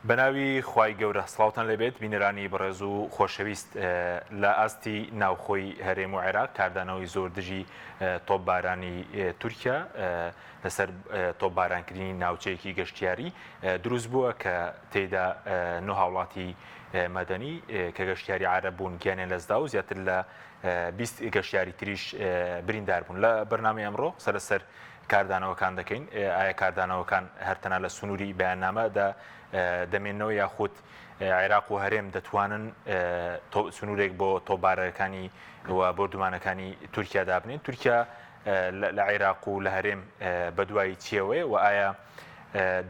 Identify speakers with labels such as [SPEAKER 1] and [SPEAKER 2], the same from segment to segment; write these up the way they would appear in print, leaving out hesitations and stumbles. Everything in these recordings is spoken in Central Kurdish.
[SPEAKER 1] بەناوی خوای گەورە سڵاوتان لێبێت بینەرانی بەڕێز و خۆشەویست لە ئاستی ناوخۆی هەرێم و عێراق کاردانەوەی زۆر دژی تۆپبارانی تورکیا لەسەر تۆپبارانکردنی ناوچەیەکی گەشتیاری دروست بووە کە تێیدا نۆ هاوڵاتی مەدەنی کە گەشتیاری عەرەب بوون گیانیان لەدەستدا و زیاتر لە 20 گەشتیاری تریش بریندار بوون. لە بەرنامەی ئەمڕۆ قسە لەسەر کاردانەوەکان دەکەین، ئایا کاردانەوەکان هەر تەنها لە سنووری بەیاننامەدا دەمێننەوە یاخود عێراق و هەرێم دەتوانن سنوورێک بۆ تۆپبارەکانی و بۆردومانەکانی تورکیا دابنێن؟ تورکیا لە عێراق و لە هەرێم بەدوای چیەوەیە و ئایا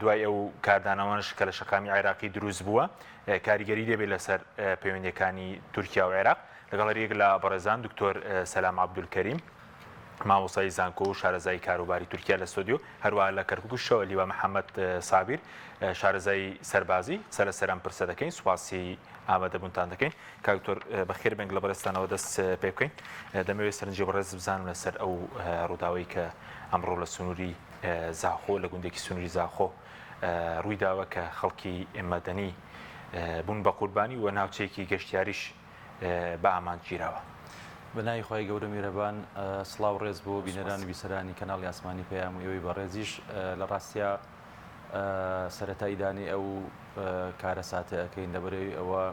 [SPEAKER 1] دوای ئەو کاردانەوەش کە لە شەقامی عێراقی دروست بووە کاریگەری دەبێت لەسەر پەیوەندیەکانی تورکیا و عێراق؟ لەگەڵ هەریەک لە بەڕێزان دکتۆر سەلام عەبدولکەریم مامۆستای زانکۆ و شارەزای کاروباری تورکیا لە ستۆدیۆ، هەروەها لە کەرکوکشەوە لیوا محەممەد سابیر شارەزای سەربازی قسە لەسەر ئەم پرسە دەکەین. سوپاسی ئامادەبوونتان دەکەین. کاک دکتۆر بەخێر بێن لە بەڕێزتانەوە دەست پێ بکەین. دەمەوێت سەرنجی بەڕێز بزانم لەسەر ئەو ڕووداوەی کە ئەمڕۆ لە سنووری زاخۆ لە گوندێکی سنووری زاخۆ ڕوویداوە کە خەڵکی مەدەنی بوون بە قوربانی و ناوچەیەکی گەشتیاریش بە ئامانج گیراوە.
[SPEAKER 2] بە ناوی خوای گەورە میرەبان سڵاو ڕێز بۆ بینەران و بیسەرانی کەناڵی ئاسمانی پەیام و ئێوەی بەڕێزیش لە ڕاستیا سەرەتا ئیدانەی ئەو کارەساتە ئەکەین لەبەرەوەی ئەوە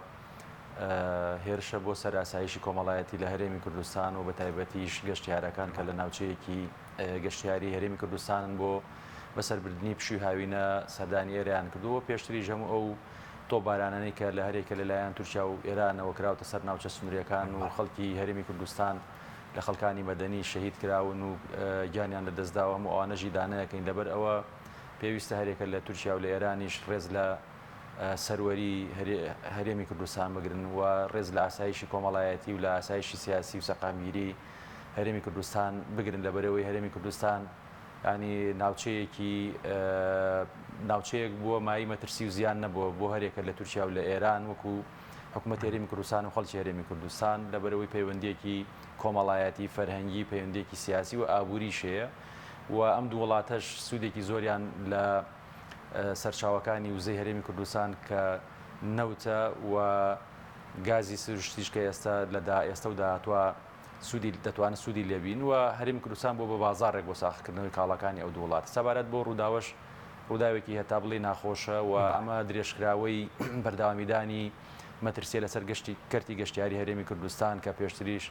[SPEAKER 2] هێرشە بۆ سەر ئاسایشی کۆمەڵایەتی لە هەرێمی کوردستان و بە تایبەتیش گەشتیارەکان کە لە ناوچەیەکی گەشتیاری هەرێمی کوردستانن بۆ بەسەربردنی پشووی هاوینە سەردانی ئێرەیان کردووە پێشتریش هەموو ئەو تۆپبارانانەی کە لە هەرێکە لە لایەن تورکیا و ئێرانەوە کراوتە سەر ناوچە سنوورییەکان و خەڵکی هەرێمی کوردستان لە خەڵکانی مەدەنی شەهید کراون و گیانیان لە دەست داوە هەموو ئەوانەش ئیدانە ئەکەین لەبەر ئەوە پێویستە هەرێکە لە تورکیا و لە ئێرانیش ڕێز لە سەروەری هەرێمی کوردستان بگرن و ڕێز لە ئاسایشی کۆمەڵایەتی و لە ئاسایشی سیاسی و سەقامگیری هەرێمی کوردستان بگرن لەبەرئەوەی هەرێمی کوردستان یانی ناوچەیەکی ناوچەیەک بووە مایەی مەترسی و زیان نەبووە بۆ هەرێکە لە تورکیا و لە ئێران وەکو حکوومەتی هەرێمی کوردستان و خەڵکی هەرێمی کوردستان لەبەرئەوەی پەیوەندیەکی کۆمەڵایەتی فەرهەنگی پەیوەندیەکی سیاسی و ئابووریش هەیە و ئەم دوو وڵاتەش سوودێکی زۆریان لە سەرچاوەکانی وزەی هەرێمی کوردستان کە نەوتە و گازی سروشتیش کە ئێستا لە دا ئێستا و داهاتوە سوودی دەتوانن سوودی لێ بین و هەرێمی کوردستان بووە بە بازاڕێک بۆ ساخکردنەوەی کاڵاکانی ئەو دوو وڵاتە. سەبارەت بەو ڕووداوەش ڕووداوێکی هەتا بڵێی ناخۆشە و ئەمە درێژکراوەی بەردەوامیدانی مەترسییە لەسەر گەشتی کەرتی گەشتیاری هەرێمی کوردستان کە پێشتریش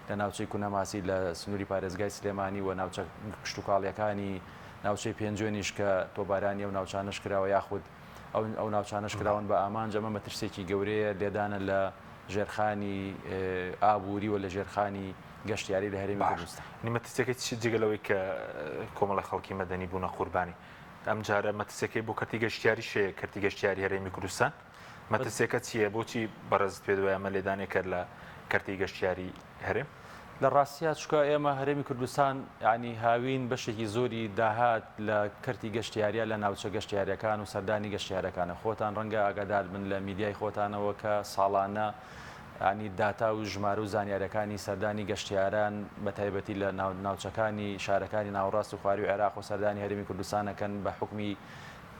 [SPEAKER 2] لە ناوچەی کونەماسی لە سنووری پارێزگای سلێمانی و ناوچە کشتوکاڵییەکانی ناوچەی پێنجوێنیش کە تۆپبارانی ئەو ناوچانەش کراوە یاخود ئەو ناوچانەش کراون بە ئامانج، ئەمە مەترسییەکی گەورەیە لێدانە لە ژێرخانی ئابووری و لە ژێرخانی گەشتیاری لە هەرێمی کوردستان.
[SPEAKER 1] باش مەترسیەکەی چی جگە لەوەی کە کۆمەڵە خەڵکی مەدەنی بوونە قوربانی ئەم جارە مەترسیەکەی بۆ کەرتی گەشتیاریش هەیە کەرتی گەشتیاری هەرێمی کوردستان مەترسیەکە چییە بۆچی بەڕێزت پێت وایە ئەمە لێدانێکە لە کەرتی گەشتیاری هەرێم؟
[SPEAKER 2] لە ڕاستیا چونکە ئێمە هەرێمی کوردستان یانی هاوین بەشێکی زۆری داهات لە کەرتی گەشتیاریە لە ناوچە گەشتیاریەکان و سەردانی گەشتیارەکانە خۆتان ڕەنگە ئاگادار بن لە میدیای خۆتانەوە کە ساڵانە ینی داتا و ژمارە و زانیارەکانی سەردانی گەشتیاران بە تایبەتی لە ناوچەکانی شارەکانی ناوەڕاست و خواروی عێراق و سەردانی هەرێمی کوردستانەکەن بە حوکمی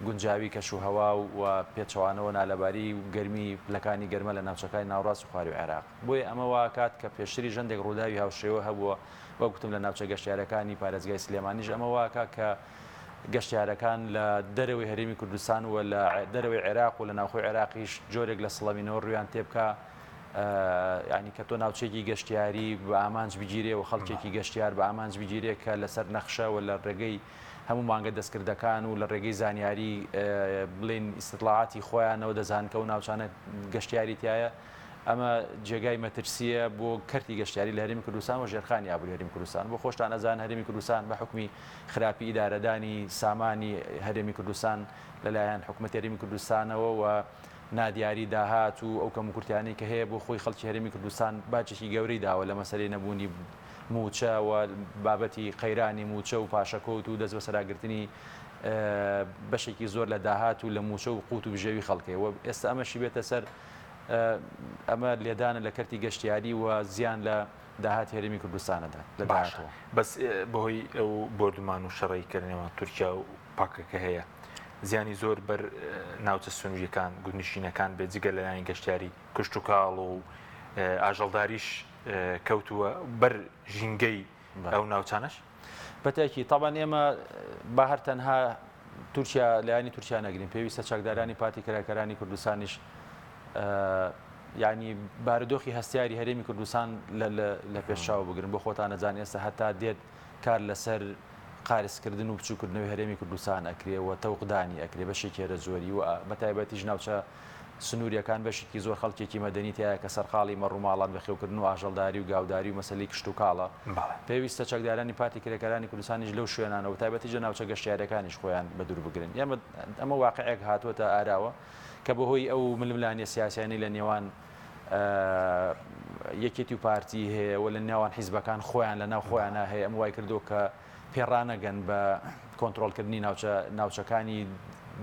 [SPEAKER 2] گونجاوی کەشوهەوا و پێچەوانەوە نالەباری و گەرمی پلەکانی گەرمە لە ناوچەکانی ناوەڕاست و خواروی عێراق. بۆیە ئەمە وا ئەکات کە پێشتریش هەندێک ڕووداوی هاوشێوە هەبووە وەک گوتم لە ناوچە گەشتیارەکانی پارێزگای سلێمانیش ئەمە وا ئەکات کە گەشتیارەکان لە دەرەوەی هەرێمی کوردستان و لە دەرەوەی عێراق و لە ناوخۆی عێراقیش جۆرێک لە سڵەمینەوە ڕوویان تێبکا یانی کە تۆ ناوچەیەکی گەشتیاری بە ئامانج بگیرێ و خەڵکێکی گەشتیار بە ئامانج بگیرێ کە لەسەر نەخشە و لە ڕێگەی هەموو مانگە دەستکردەکان و لە ڕێگەی زانیاری بڵێین ئیستیتڵاعاتی خۆیانەوە دەزانن کە ئەو ناوچانە گەشتیاری تیایە ئەمە جێگای مەترسییە بۆ کەرتی گەشتیاری لە هەرێمی کوردستان و ژێرخانی ئابووری هەرێمی کوردستان. بۆ خۆشتان ئەزانن هەرێمی کوردستان بە حوکمی خراپی ئیدارەدانی سامانی هەرێمی کوردستان لەلایەن حکومەتی هەرێمی کوردستانەوە و نادیاری داهات و ئەو کەموکورتیانەی کە هەیە بۆ خۆی خەڵکی هەرێمی کوردستان باجێکی گەورەی داوە لە مەسەلەی نەبوونی مووچە و بابەتی قەیرانی مووچە و پاشەکەوت و دەستبەسەراگرتنی بەشێکی زۆر لە داهات و لە مووچە و قوت و بژێوی خەڵکێ و ئێستا ئەمەشی بێتە سەر ئەمە لێدانە لە کەرتی گەشتیاری و زیان لە داهاتی هەرێمی کوردستان ئەدات لە
[SPEAKER 1] باشە
[SPEAKER 2] داهاتووە.
[SPEAKER 1] بەس بەهۆی ئەو بۆردومان و شەڕەی کە لە نێوان تورکیا و پەکەکە هەیە. زیانی زۆر بەر ناوچە سنووریەکان گوندنشینەکان بێت جگە لە لایەنی گەشتیاری کشتوکاڵ و ئاژەڵداریش کەوتووە بەر ژینگەی ئەو ناوچانەش؟
[SPEAKER 2] بەتەکی تەبعەن ئێمە با هەر تەنها تورکیا لایەنی تورکیا نەگرین پێویستە چەکدارانی پارتی کرێکارانی کوردستانیش یعنی بارودۆخی هەستیاری هەرێمی کوردستان لە پێشچاو بگرن بۆ خۆتانە جان ئێستا هەتا دێت کار لەسەر قارسکردن و بچووکردنەوەی هەرێمی کوردستان ئەکرێ و تەوقدانی ئەکرێ بەشێکی هەرە زۆری و بەتایبەتیش ناوچە سنووریەکان بەشێکی زۆر خەڵکێکی مەدەنی تیایە کە سەرقاڵی مەڕوماڵات بەخێوکردن و ئاژەڵداری و گاوداری و مەسەلەی کشتوکاڵە. پێویستە چەکدارانی پارتی کرێکارانی کوردستانیش لەو شوێنانە و تایبەتیش لە ناوچە گەشتیاریەکانیش خۆیان بەدوور بگرن. ئێمە ئەمە واقیعێک هاتووەتە ئاراوە کە بەهۆی ئەو ململانێ سیاسیانەی لە نێوان یەکێتی و پارتی هەیە و لە نێوان حیزبەکان خۆیان لە ناو خۆیانا هەیە ئەمە وای کردووە کە پێڕانەگەن بە کۆنترۆڵکردنی ناوچە ناوچەکانی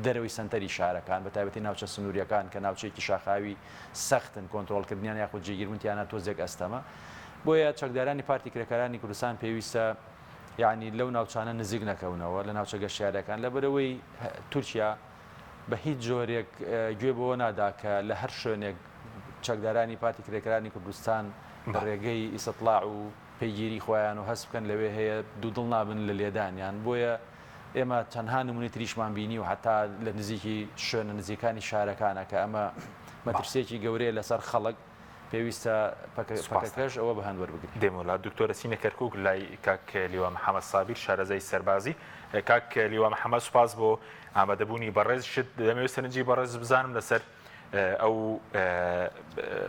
[SPEAKER 2] دەرەوەی سەنتەری شارەکان بە تایبەتی ناوچە سنووریەکان کە ناوچەیەکی شاخاوی سەختن کۆنترۆڵکردنیان یاخود جێگیربوون تیانا تۆزێک ئەستەمە بۆیە چەکدارانی پارتی کرێکارانی کوردستان پێویستە یعنی لەو ناوچانە نزیک نەکەونەوە لە ناوچە گەشتیارەکان لەبەرەوەی تورکیا بە هیچ جۆرێک گوێ بەوە نادا کە لە هەر شوێنێک چەکدارانی پارتی کرێکارانی کوردستان بە ڕێگەی ئیسطلاع و پەیگیری خۆیان و هەست بکەن لەوێ هەیە دوودڵ نابن لە لێدانیان بۆیە ئێمە چەندها نمونەی تریشمان بینی و حتا لە نزیکی شوێنە نزیکانی شارەکانە کە ئەمە مەترسیەکی گەورەیە لەسەر خەڵک پێویستە پەکەکەش ئەوە بە هەند وەربگرێت.
[SPEAKER 1] دێمەوە لا دکتۆرە سینە کەرکوک لای کاک لیوا محەمەد سابیر شارەزای سەربازی. کاک لیوا محەمەد سوپاس بۆ ئامادەبوونی بەڕێزشت. دەمەوێت سەرنجی بەڕێز بزانم لەسەر ئەو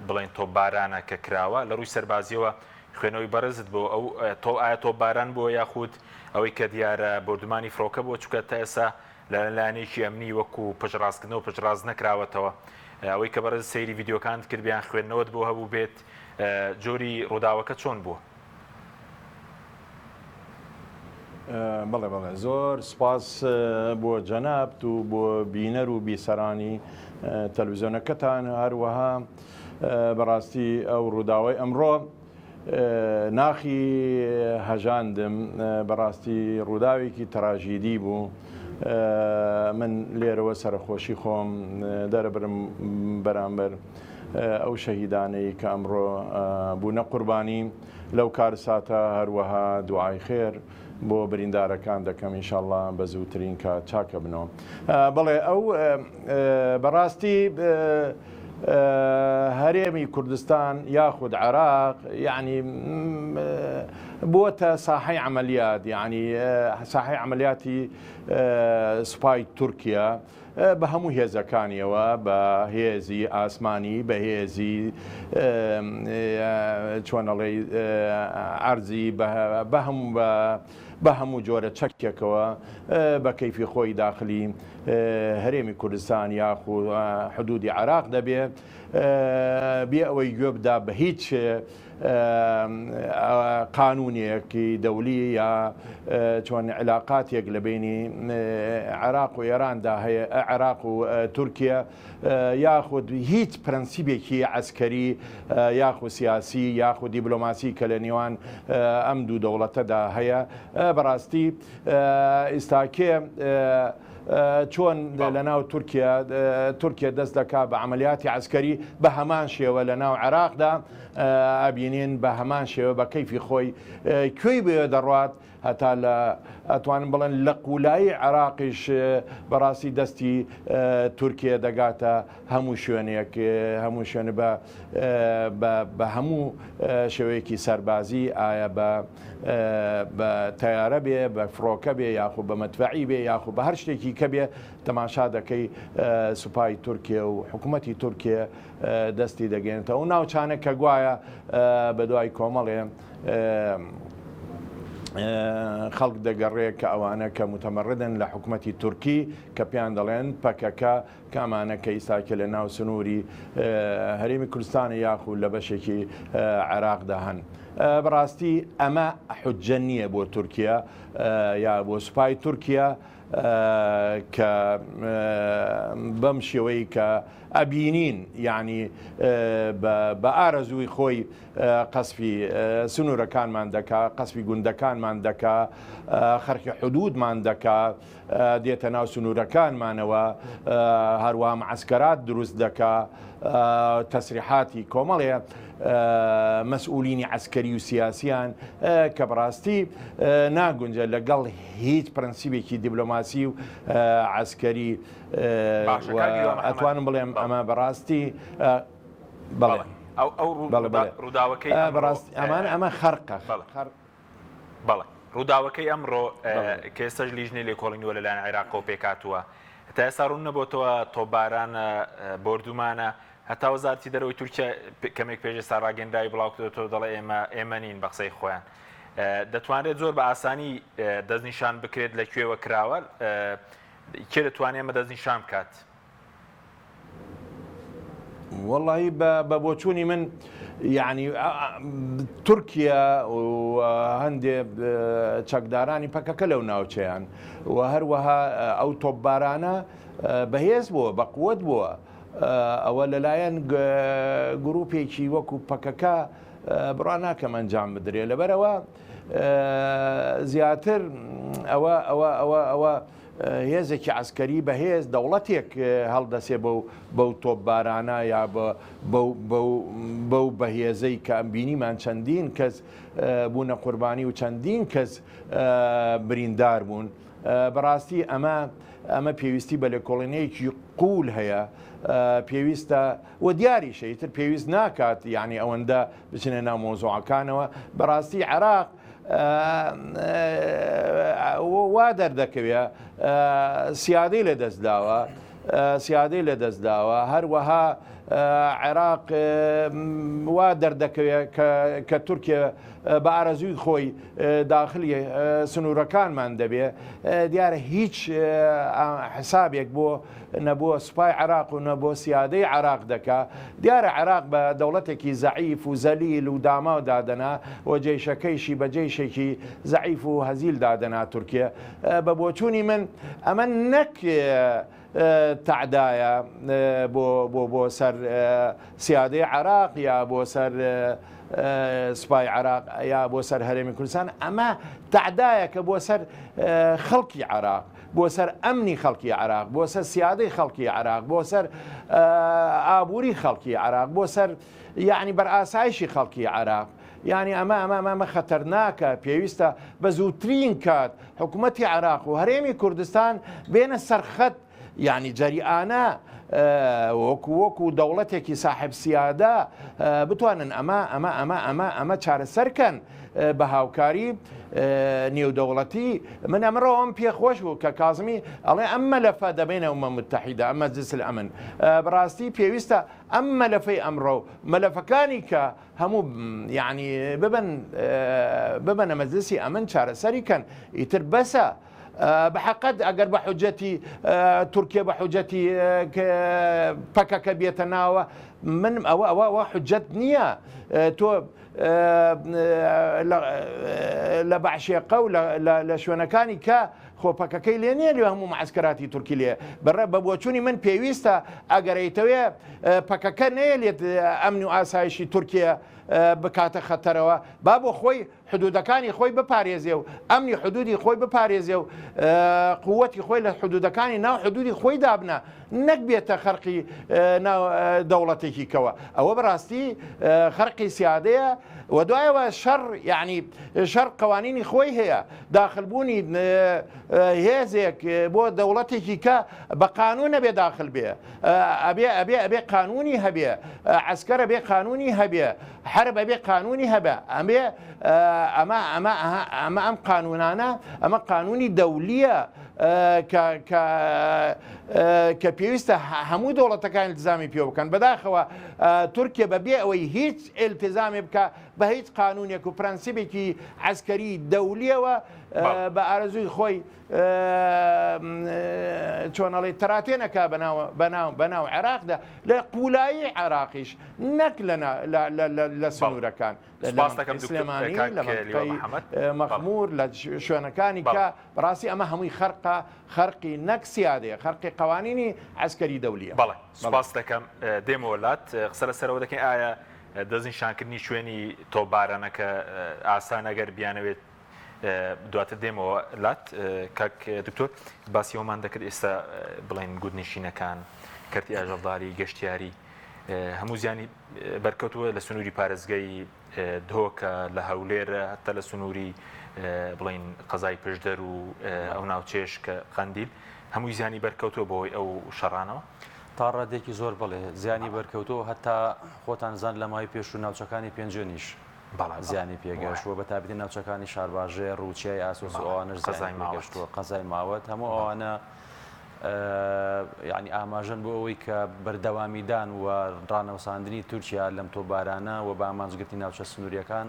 [SPEAKER 1] بڵێن تۆپبارانە کە کراوە لە ڕووی سەربازیەوە خوێنەوەی بەڕێزت بۆ ئەو تۆ ئایا تۆپباران بووە یاخود ئەوەی کە دیارە بۆردومانی فڕۆکە بووە چونکە تا ئێستا لە لایەنێکی ئەمنی وەکو پشتڕاستکردنەوە پشتڕاست نەکراوەتەوە ئەوەی کە بەڕێز سەیری ڤیدیۆکانت کرد بیان خوێندنەوەت بۆ هەبوو بێت جۆری ڕووداوەکە چۆن بووە؟
[SPEAKER 3] بەڵێ بەڵێ زۆر سپاس بۆ جەنابت و بۆ بینەر و بیسەرانی تەلویزیۆنەکەتان هەروەها بەڕاستی ئەو ڕووداوەی ئەمڕۆ ناخی هەژاندم بەڕاستی ڕووداوێکی تراژیدی بوو من لێرەوە سەرەخۆشی خۆم دەرەبرم بەرامبەر ئەو شەهیدانەی کە ئەمڕۆ بوونە قوربانی لەو کارساتە هەروەها دوعای خێر بۆ بریندارەکان دەکەم ئینشاءاللە بە زووترین کات چاکەبنەوە بەڵێ ئەو بەڕاستی هەرێمی کوردستان یاخود عێراق یعنی بووەتە ساحەی عملیات یعنی ساحەی عملیاتی سوپای تورکیا بە هەموو هێزەکانیەوە، بە هێزی ئاسمانی، بە هێزی چۆن ئەڵێی عەرزی، بە هەموو بە هەموو جۆرە چەکێکەوە بە کەیفی خۆی داخلی هەرێمی کوردستان یاخو حدودی عێراق دەبێ بێ ئەوەی گوێ بدا بە هیچ قانونێکی دەولی یا چۆن علاقاتێک لە بینی عێراق و ئێراندا هەیە عێراق و تورکیا یاخود هیچ پرەنسیبێکی عسکەری یاخو سیاسی یاخو دیبلۆماسی کە لە نێوان ئەم دوو دەوڵەتەدا هەیە بەڕاستی ئیستاکێ چۆن لە ناو تورکیا تورکیا دەست دەکا بە عملیاتی عسکەری بە هەمان شێوە لە ناو عێراقدا ئەبینین بە هەمان شێوە بە کەیفی خۆی کوێی بوێ دەڕوات هەتا لە ئەتوانم بڵێن لە قولایی عێراقیش بەڕاستی دەستی تورکیە دەگاتە هەموو شوێنێک هەموو شوێن بە بە هەموو شێوەیەکی سەربازی ئایا بە بە تەیارە بێ بە فڕۆکە بێ یاخۆ بە مەدفەعی بێ یاخۆ بە هەر شتێکی کە بێ تەماشا دەکەی سوپای تورکیە و حکوومەتی تورکیە دەستی دەگەێنێتە ئەو ناوچانە کە گوایە بە دوای کۆمەڵێ خەڵک دەگەڕێ کە ئەوانە کە متەمەڕدن لە حکوومەتی تورکی کە پێیان دەڵێن پەکەکە کامانە کە ئیساکە لە ناو سنووری هەرێمی کوردستان یاخود لە بەشێکی عێراقدا هەن. بەڕاستی ئەمە حوججە نییە بۆ تورکیا یا بۆ سوپای تورکیا کە بەم شێوەی کە ئەبینین یعنی بە ئارەزووی خۆی قەسفی سنوورەکانمان دەکا قەسفی گوندەکانمان دەکا خەرقی حدودمان دەکا دێتە ناو سنوورەکانمانەوە، هەروەها معەسکەرات دروست دەکا، تەسریحاتی کۆمەڵێ مەسئولینی عەسکەری و سیاسیان کە بەڕاستی ناگونجە لەگەڵ هیچ پرەنسیبێکی دیبلۆماسی و عەسکەری ئەتوانم بڵێم ئەمە بەڕاستی بەڵێ
[SPEAKER 1] ئەو ڕووداوەکەی
[SPEAKER 3] بەڕاستی ئەمان ئەمە خەرقە.
[SPEAKER 1] بەڵێ ڕووداوەکەی ئەمڕۆ کە ئێستاش لیژنەی لێکۆڵینەوە لەلایەن عێراقەوە پێکهاتووە تا ئێستا ڕوون نەبۆتەوە تۆپبارانە بۆردومانە هەتا وەزارەتی دەرەوەی تورکیا کەمێک پێش ئێستا ڕاگەندراوی بڵاو کردۆتەوە دەڵێ ئێمە ئێمە نین بە قسەی خۆیان دەتوانرێت زۆر بە ئاسانی دەستنیشان بکرێت لە کوێوە کراوە کێ دەتوانێت ئەمە دەستنیشان بکات؟
[SPEAKER 3] وەڵی بە بۆچوونی من یعنی تورکیا و هەندێ چەکدارانی پەکەکە لەو ناوچەیان و هەروەها ئەو تۆپبارانە بەهێز بووە بە قوت بووە ئەوە لەلایەن گروپێکی وەکو پەکەکە بڕا ناکەم ئەنجام بدرێ لەبەرەوە زیاتر ئەوە ئەوە ئەوە ئەوە هێزێکی عەسکەری بەهێز دەوڵەتێک هەڵدەسێ بەو بەو تۆپبارانە یا بەو بەو بەو بەهێزەی کە ئەم بینیمان چەندین کەس بوونە قوربانی و چەندین کەس بریندار بوون بەڕاستی ئەمە ئەمە پێویستی بە لێکۆڵینەیەکی قوول هەیە پێویستە و دیاریشە ئیتر پێویست ناکات یعنی ئەوەندە بچنە ناو مۆزوعەکانەوە بەڕاستی عێراق وا دەردەکەوێ سیادەی لە دەست داوە سیادەی لە دەست داوە هەروەها عێراق وا دەردەکەوێت کە تورکیا بە ئارەزووی خۆی داخلی سنوورەکانمان دەبێ دیارە هیچ حسابێک بۆ نە بۆ سوپای عێراق و نە بۆ سیادەی عێراق دەکا. دیارە عێراق بە دەوڵەتێکی زەعیف و زەلیل و داماو دادەنا و جەیشەکەیشی بە جەیشێکی زەعیف و هەزیل دادەنا تورکیە. بە بۆچوونی من ئەمە نەک تەعدایە بۆ بۆ بۆ سەر سیادەی عێراق یا بۆ سەر سوپای عێراق یا بۆ سەر هەرێمی کوردستان ئەمە تەعدایەکە بۆ سەر خەڵکی عێراق. بۆ سەر ئەمنی خەڵکی عێراق، بۆ سەر سیادەی خەڵکی عێراق، بۆ سەر ئابووری خەڵکی عێراق، بۆ سەر یعنی بەرئاسایشی خەڵکی عێراق. یعنی ئەمە ئەمە ئەمە خەتەرناکە پێویستە بە زووترین کات حکوومەتی عێراق و هەرێمی کوردستان بێنە سەرخەت یعنی جەریئانە وەکو وەکو دەوڵەتێکی ساحب سیادە بتوانن ئەمە ئەمە ئەمە ئەمە ئەمە چارەسەرکەن بە هاوکاری نێودەوڵەتی من ئەمڕۆ ئەم پێ خۆش بوو کە کازمی ئەڵێ ئەم مەلەفە دەبینە ئومە متحیدە ئەم مەجلس الامن بەڕاستی پێویستە ئەم مەلەفەی ئەمڕۆ مەلەفەکانی کە هەموو یعنی ببن ببەنە مەجلسی ئەمن چارەسەری کەن ئیتر بەسە بەحەقەت ئەگەر بە حجەتی تورکیا بە حجەتی پەکەکە بێتە ناوە من ئەوە ئەوە ئەوە حجەت نییە تۆ لە بەعشێقە و لە شوێنەکانی کە خۆ پەکەکەی لێ نییە لێ هەموو معسکەراتی تورکی لێ بەڕێ بە بۆچوونی من پێویستە ئەگەر ئەیتەوێ پەکەکە نەیەلێت ئەمن و ئاسایشی تورکیە بکاتە خەتەرەوە با بۆ خۆی حدودەکانی خۆی بپارێزێ و ئەمنی حدودی خۆی بپارێزێ و قوتی خۆی لە حدودەکانی ناو حدودی خۆی دابنا نەک بێتە خەرقی ناو دەوڵەتێکی کەوە ئەوە بەڕاستی خەرقی سیادەیە و دوایەوە شەڕ یعنی شەڕ قوانینی خۆی هەیە داخلبوونی هێزێک بۆ دەوڵەتێکی کە بە قانون نەبێ داخل بێ ئەبێ ئەبێ ئەبێ قانونی هەبێ عسکەرە بێ قانونی هەبێ حەرب ئەبێ قانونی هەبێ ئەمێ ئەمە ئەمە ئەمە ئەم قانونانە ئەمە قانونی دەولیە کە کە کە پێویستە هەموو دەوڵەتەکان التزامی پێ بکەن بەداخەوە تورکیا بە بێ ئەوەی هیچ التزامی بکە بە هیچ قانونێک و پرەنسیبێکی عسکەری دەولیەوە بە ئارەزووی خۆی. چۆن ئەڵێی تەراتێنەکا بەناو بەناو بەناو عێراقدا لە قوولایی عێراقیش نەک لە لە سنوورەکان لە مەنتقەی سلێمانی لە مەنتقەی مەخموور لە شوێنەکانی کە بەڕاستی ئەمە هەمووی خەرقە خەرقی نەک سیادەیە خەرقی قوانینی عەسکەری دەولیە.
[SPEAKER 1] بەڵێ سوپاست دەکەم دێمەوە لات قسە لەسەرەوە دەکەین ئایا دەستنیشانکردنی شوێنی تۆپبارانەکە ئاسانە گەر بیانەوێت دواتر دێمەوە لات کاک دکتۆر باسی ئەومان دەکرد ئێستا بڵێن گوندنشینەکان کەرتی ئاژەڵداری گەشتیاری هەموو زیانی بەرکەوتووە لە سنووری پارێزگای دهۆکە لە هەولێر هەتا لە سنووری بڵین قەزای پشدەر و ئەو ناوچێش کە قەندیل هەمووی زیانی بەرکەوتووە بەهۆی ئەو شەڕانەوە؟
[SPEAKER 2] تا ڕادێکی زۆر بەڵێ زیانی بەرکەوتووە هەتا خۆتان زان لە ماوەی پێشوو ناوچەکانی پێنجوێنیش زیانی پێگەشتووە بە تایبەتی ناوچەکانی شارباژێڕ و چیای ئاسۆس و ئەوانەش زیانی پێگەشتووە قەزای ماوەت هەموو ئەوانە یعنی ئاماژەن بۆ ئەوەی کە بەردەوامیدان و ڕانەوساندنی تورکیا لەم تۆپبارانە و بە ئامانجگرتنی ناوچە سنووریەکان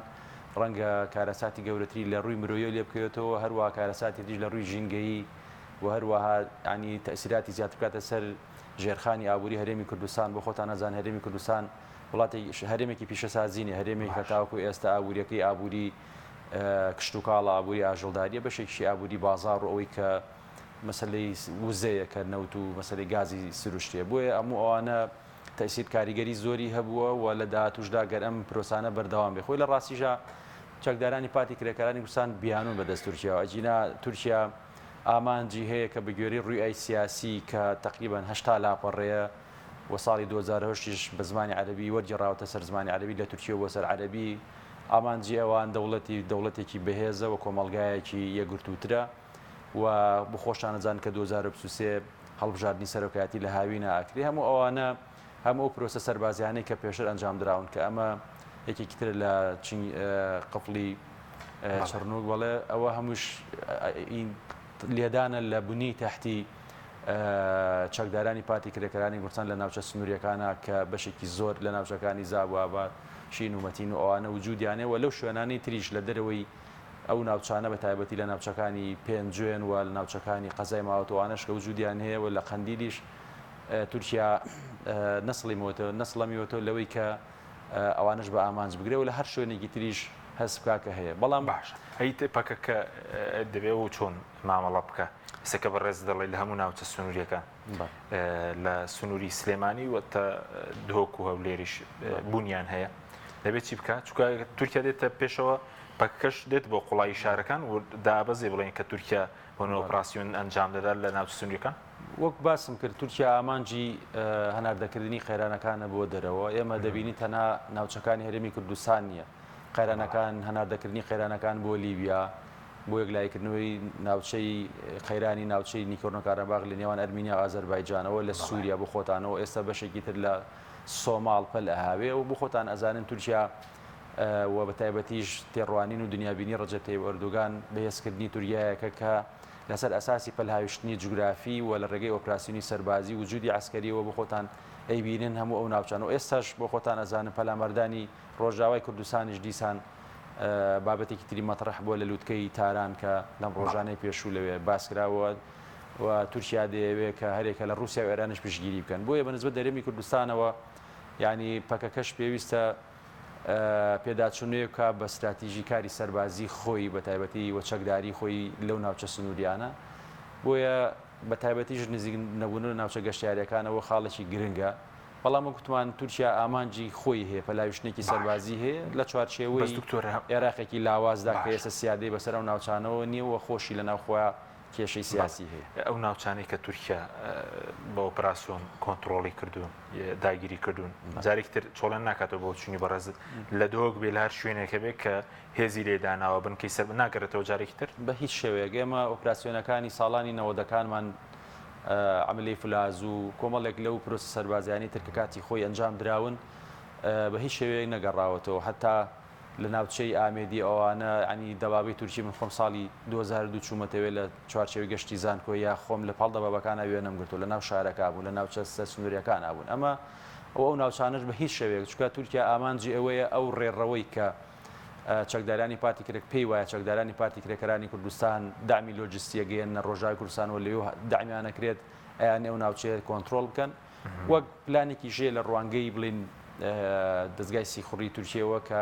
[SPEAKER 2] ڕەنگە کارەساتی گەورەتری لە ڕووی مرۆیەوە لێ بکەوێتەوە هەروەها کارەساتی تریش لە ڕووی ژینگەیی و هەروەها ینی تەسیراتی زیاتر بکاتە سەر ژێرخانی ئابووری هەرێمی کوردستان بۆ خۆتان ئەزان هەرێمی کوردستان وڵاتێک هەرێمێکی پیشەسازی نیە، هەرێمێکە تاوەکو ئێستا ئابووریەکەی ئابووری کشتوکاڵە، ئابووری ئاژەڵداریە، بەشێکیشی ئابووری بازاڕ و ئەوەی کە مەسەلەی وزەیە کە نەوت و مەسەلەی گازی سروشتیە. بۆیە هەموو ئەوانە تەئسیر کاریگەری زۆری هەبووە و لە داهاتووشدا گەر ئەم پرۆسانە بەردەوام بێ خۆی لە ڕاستیشا چەکدارانی پارتی کرێکارانی کوردستان بیانوون بەدەست تورکیاوە ئەگینا تورکیا ئامانجی هەیە کە بەگوێرەی ڕوئیای سیاسی کە تەقریبەن 80 لاپەڕەیە و ساڵی 2008 یش بە زمانی عەرەبی وەرگێڕاوەتە سەر زمانی عەرەبی لە تورکیەوە بۆ سەر عەرەبی، ئامانجی ئەوان دەوڵەتی دەوڵەتێکی بەهێزە و کۆمەڵگایەکی یەکگرتووترە و بۆ خۆشتان ئەزانن کە 2023 هەڵبژاردنی سەرۆکایەتی لە هاوینە ئەکرێ هەموو ئەوانە هەموو ئەو پرۆسە سەربازیانەی کە پێشتر ئەنجام دراون کە ئەمە یەکێکی ترە لە چنگ قفڵی چڕنووک بەڵێ ئەوە هەمووش لێدانە لە بنی تەحتی چەکدارانی پارتی کرێکارانی کوردستان لە ناوچە سنووریەکانە کە بەشێکی زۆر لە ناوچەکانی زاب و ئاباد شین و مەتین و ئەوانە وجودیان هەیە و لەو شوێنانەی تریش لە دەرەوەی ئەو ناوچانە بە تایبەتی لە ناوچەکانی پێنجوێن و لە ناوچەکانی قەزای ماوەت و ئەوانەش کە وجودیان هەیە و لە قەندیلیش تورکیا نەسڵیمەوەتەوە نەسڵەمیوەتەوە لەوەی کە ئەوانەش بە ئامانج بگرێ و لە هەر شوێنێکی تریش هەست بکا کە هەیە بەڵام
[SPEAKER 1] باشە ئەی پەکەکە دەبێ و چۆن مامەڵە بکە ئێستا کە بەڕێز دەڵێ لە هەموو ناوچە سنووریەکان لە سنووری سلێمانی و تا دهۆک و هەولێریش بوونیان هەیە دەبێت چی بکات چونکە تورکیا دێتە پێشەوە پەکەکەش دێت بۆ قوڵایی شارەکان و دابەزێ بڵێن کە تورکیا بۆ ئۆپراسیۆن ئەنجام دەدات لە ناوچە سنووریەکان
[SPEAKER 2] وەک باسم کرد تورکیا ئامانجی هەناردەکردنی قەیرانەکانە بۆ دەرەوە ئێمە دەبینی تەنها ناوچەکانی هەرێمی کوردستان نییە قەیرانەکان هەناردەکردنی قەیرانەکان بۆ لیبیا بۆ یەکلاییکردنەوەی ناوچەی قەیرانی ناوچەی نیکۆرنۆ کاراباغ لە نێوان ئەرمینیا و ئازەربایجانەوە لە سووریا بۆ خۆتانەوە ئێستا بەشێکی تر لە سۆماڵ پەل ئەهاوێ و بۆ خۆتان ئەزانن تورکیا و بە تایبەتیش تێڕوانین و دنیابینی ڕەجەب تەیب ئەردۆگان بەهێزکردنی تورکیایەکە کە لەسەر ئەساسی پەلهاویشتنی جوگرافی و لە ڕێگەی ئۆپراسیۆنی سەربازی وجودی عەسکەریەوە بۆ خۆتان ئەیبینن هەموو ئەو ناوچانە و ئێستاش بۆ خۆتان ئەزانن پەلاماردانی ڕۆژاوای کوردستانیش دیسان بابەتێکی تری مەتڕەح بووە لە لوتکەی تاران کە لەم ڕۆژانەی پێشوو لەوێ باسکراوە و تورکیا دەیەوێت کە هەرێکە لە ڕووسیا و ئێرانیش پشتگیری بکەن بۆیە بە نسبەت هەرێمی کوردستانەوە یعنی پەکەکەش پێویستە پێداچوونەیەک بکا بە ستراتیژی کاری سەربازی خۆی بە تایبەتی و چەکداری خۆی لەو ناوچە سنووریانە بۆیە بە تایبەتیش نزیک نەبوون لە ناوچە گەشتیاریەکانەوە خاڵێکی گرنگە بەڵام وەک وتمان تورکیا ئامانجی خۆی هەیە، پەلاویشتنێکی سەربازی هەیە لە چوارچێوەی ئێراقێکی لاوازدا کە ئێستا سیادەی بەسەر ئەو ناوچانەوە نییە و خۆشی لە ناوخۆیا کێشەی سیاسی هەیە.
[SPEAKER 1] ئەو ناوچانەی کە تورکیا بە ئۆپراسیۆن کۆنتڕۆڵی کردوون، داگیری کردوون، جارێکی تر چۆڵیان ناکاتەوە بۆ چوونی بەڕێزت لە دهۆک بێ لە هەر شوێنێکە بێ کە هێزی لێ داناوە بنکەی سەر ناگەڕێتەوە جارێکی تر؟
[SPEAKER 2] بە هیچ شێوەیەک. ئێمە ئۆپراسیۆنەکانی ساڵانی نەوەدەکانمان عەملیەی فلاز و کۆمەڵێک لەو پرۆسە سەربازیانەی تر کە کاتی خۆی ئەنجام دراون بە هیچ شێوەیەک نەگەڕاوەتەوە هەتا لە ناوچەی ئامێدی ئەوانە ینی دەبابەی تورکی من خۆم ساڵی 2002 چوومەتەوێ لە چوارچێوەی گەشتی زانکۆ یا خۆم لە پاڵ دەبابەکانە وێنەم گرتو لە ناو شارەکە بوون لە ناوچە سنووریەکان بوون ئەمە ئەو ئەو ناوچانەش بە هیچ شێوەیەک چونکە تورکیا ئامانجی ئەوەیە ئەو ڕێڕەوەی کە. چەکدارانی پارتی کرێک پێی وایە چەکدارانی پارتی کرێکارانی کوردستان دەعمی لۆجستی ئەگەیەننە ڕۆژاوای کوردستان و لەوێ دەعمیان ئەکرێت ئەیانێ ئەو ناوچەیە کۆنترۆڵ بکەن وەک پلانێکیش هەیە لە ڕوانگەی بڵین دەزگای سیخوڕی تورکیەوە کە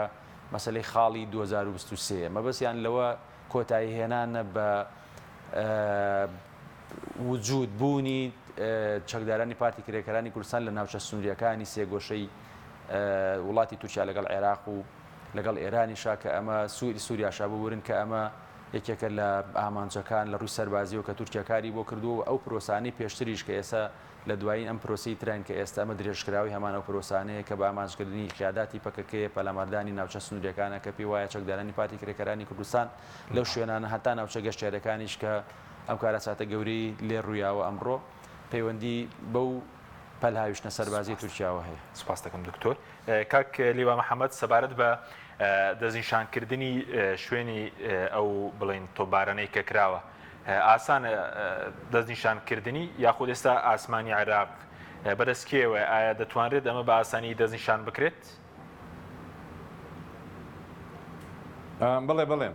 [SPEAKER 2] مەسەلەی خاڵی 2023 مەبەستیان لەوە کۆتایی هێنانە بە وجود بوونی چەکدارانی پارتی کرێکارانی کوردستان لە ناوچە سنووریەکانی سێگۆشەی وڵاتی تورکیا لەگەڵ عێراق و لەگەڵ ئێرانیشا کە ئەمە سووری سووریاشا ببورن کە ئەمە یەکێکە لە ئامانجەکان لە ڕووی سەربازیەوە کە تورکیا کاری بۆ کردووە و ئەو پرۆسانەی پێشتریش کە ئێستا لە دوایین ئەم پرۆسەی تراین کە ئێستا ئەمە درێژکراوەی هەمان ئەو پرۆسانەیە کە بە ئامانجکردنی قیاداتی پەکەکەیە پەلاماردانی ناوچە سنووریەکانە کە پێی وایە چەکدارانی پارتی کرێکارانی کوردستان لەو شوێنانە هەتا ناوچە گەشتیاریەکانیش کە ئەم کارەساتە گەورەی لێ ڕوویاوە ئەمڕۆ پەیوەندی بەو پەلهاویشتنە سەربازیەی تورکیاوە هەیە.
[SPEAKER 1] سوپاست دەکەم دکتۆر. کاک لیوا محەمەد سەبارەت بە دەستنیشانکردنی شوێنی ئەو بڵێین تۆپبارانەی کە کراوە ئاسانە دەستنیشانکردنی یاخود ئێستا ئاسمانی عێراق بەدەست کێوەیە ئایا دەتوانرێت ئەمە بە ئاسانی دەستنیشان بکرێت؟
[SPEAKER 3] بەڵێ بەڵێ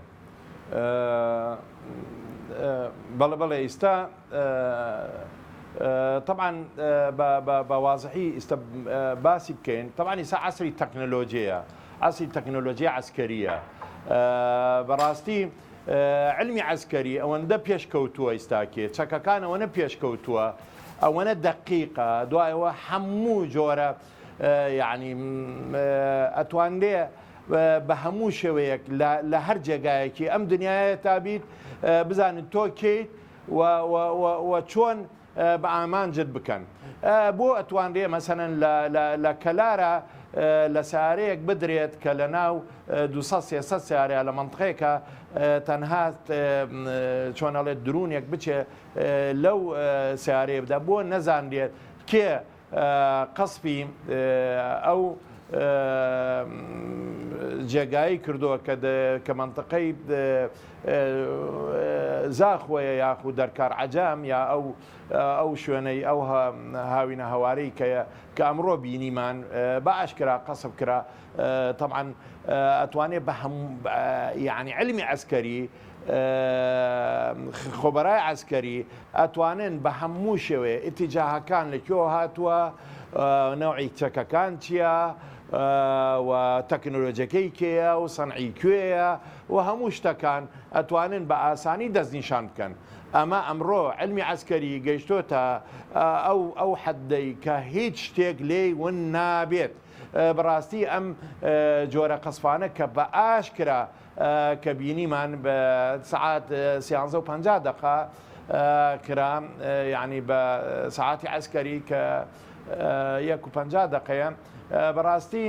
[SPEAKER 3] بەڵێ بەڵێ ئیستا تەبعەن بە وازحی ئیستا باسی بکەین تەبعەن ئیستا عەسری تەکنەلۆجیە عەسری تەکنەلۆجیە عەسکەریە بەڕاستی علمی عەسکەری ئەوەندە پێشکەوتووە ئیستاکێ چەکەکان ئەوەنە پێشکەوتووە ئەوەنە دەقیقە دوایەوە هەموو جۆرە یعنی ئەتوانرێ بە هەموو شێوەیەک لە هەر جێگایەکی ئەم دنیاە تا بیت بزانن تۆ کێیت و چۆن بە ئامانجت بکەن بۆ ئەتوانرێ مەسەلەن لە کەلارە لە سارەیەک بدرێت کە لە ناو 200 300 سارەیە لە مەنتقەیەکە تەنها چۆن ئەڵێت درونێک بچێ لەو سارەیە بدا بۆ نەزانرێت کێ قەسفی ئەو جێگایەی کردووە کە مەنتقەی زاخۆیە یاخود دەرکار عەجام یا ئەو ئەو شوێنەی ئەو هاوینە هەوارەی کە کە ئەمڕۆ بینیمان بە ئاشکرا قەسف کرا تەبعەن ئەتوانێ بە هەم یعنی علمی عەسکەری خۆبەرای عەسکەری ئەتوانن بە هەموو شێوەیە ئیتیجاهەکان لە کوێوە هاتووە، نەوعی چەکەکان چییە و تەکنۆلۆجیەکەی کێیە و سەنعی کوێیە و هەموو شتەکان ئەتوانن بە ئاسانی دەستنیشان بکەن. ئەمە ئەمڕۆ عیلمی عەسکەری گەیشتۆتە ئەو ئەو حەددەی کە هیچ شتێک لێی ون نابێت. بەڕاستی ئەم جۆرە قەسفانە کە بە ئاشکرا کە بینیمان بە سەعات سیانزە و 50 دەقە کرا یعنی بە سەعاتی عەسکەری کە یەک و 50 دەقەیە بەڕاستی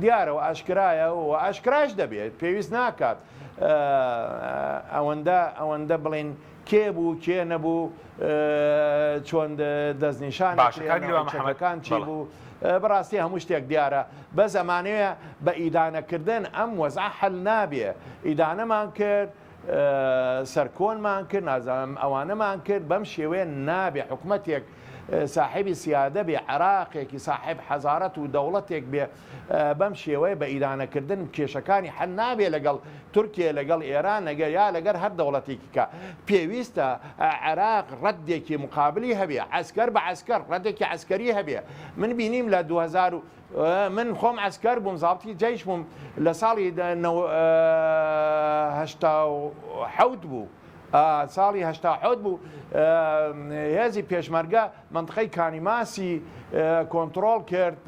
[SPEAKER 3] دیارە و ئاشکرایە و ئاشکراش دەبێت پێویست ناکات ئەوەندە ئەوەندە بڵین کێ بوو کێ نەبوو چۆن دەستنیشان
[SPEAKER 1] باشە کاک لیوا محەمەد
[SPEAKER 3] چەکەکان چی
[SPEAKER 1] بەڵێ.
[SPEAKER 3] بوو بەڕاستی هەموو شتێک دیارە بەس ئەمانەوێ بە ئیدانەکردن ئەم وەزعە حەل نابێ ئیدانەمان کرد سەرکۆنمان کرد نازانم ئەوانەمان کرد بەم شێوەیە نابێ حکومەتێک ساحێبی سیادە بێ عێراقێکی ساحێب حەزارەت و دەوڵەتێک بێ بەم شێوەیە بە ئیدانەکردن کێشەکانی حەل نابێ لەگەڵ تورکیە لەگەڵ ئێران لەگەر یا لەگەر هەر دەوڵەتێکی کە پێویستە عێراق ڕەدێکی مقابلی هەبێ عەسکەر بە عەسکەر ڕەدێکی عەسکەری هەبێ من بینیم لە 2000 من خۆم عەسکەر بووم زابتی جەیش بووم لە ساڵی 87 بوو ساڵی 87 بوو هێزی پێشمەرگە مەنتقەی کانی ماسی کۆنتڕۆڵ کرد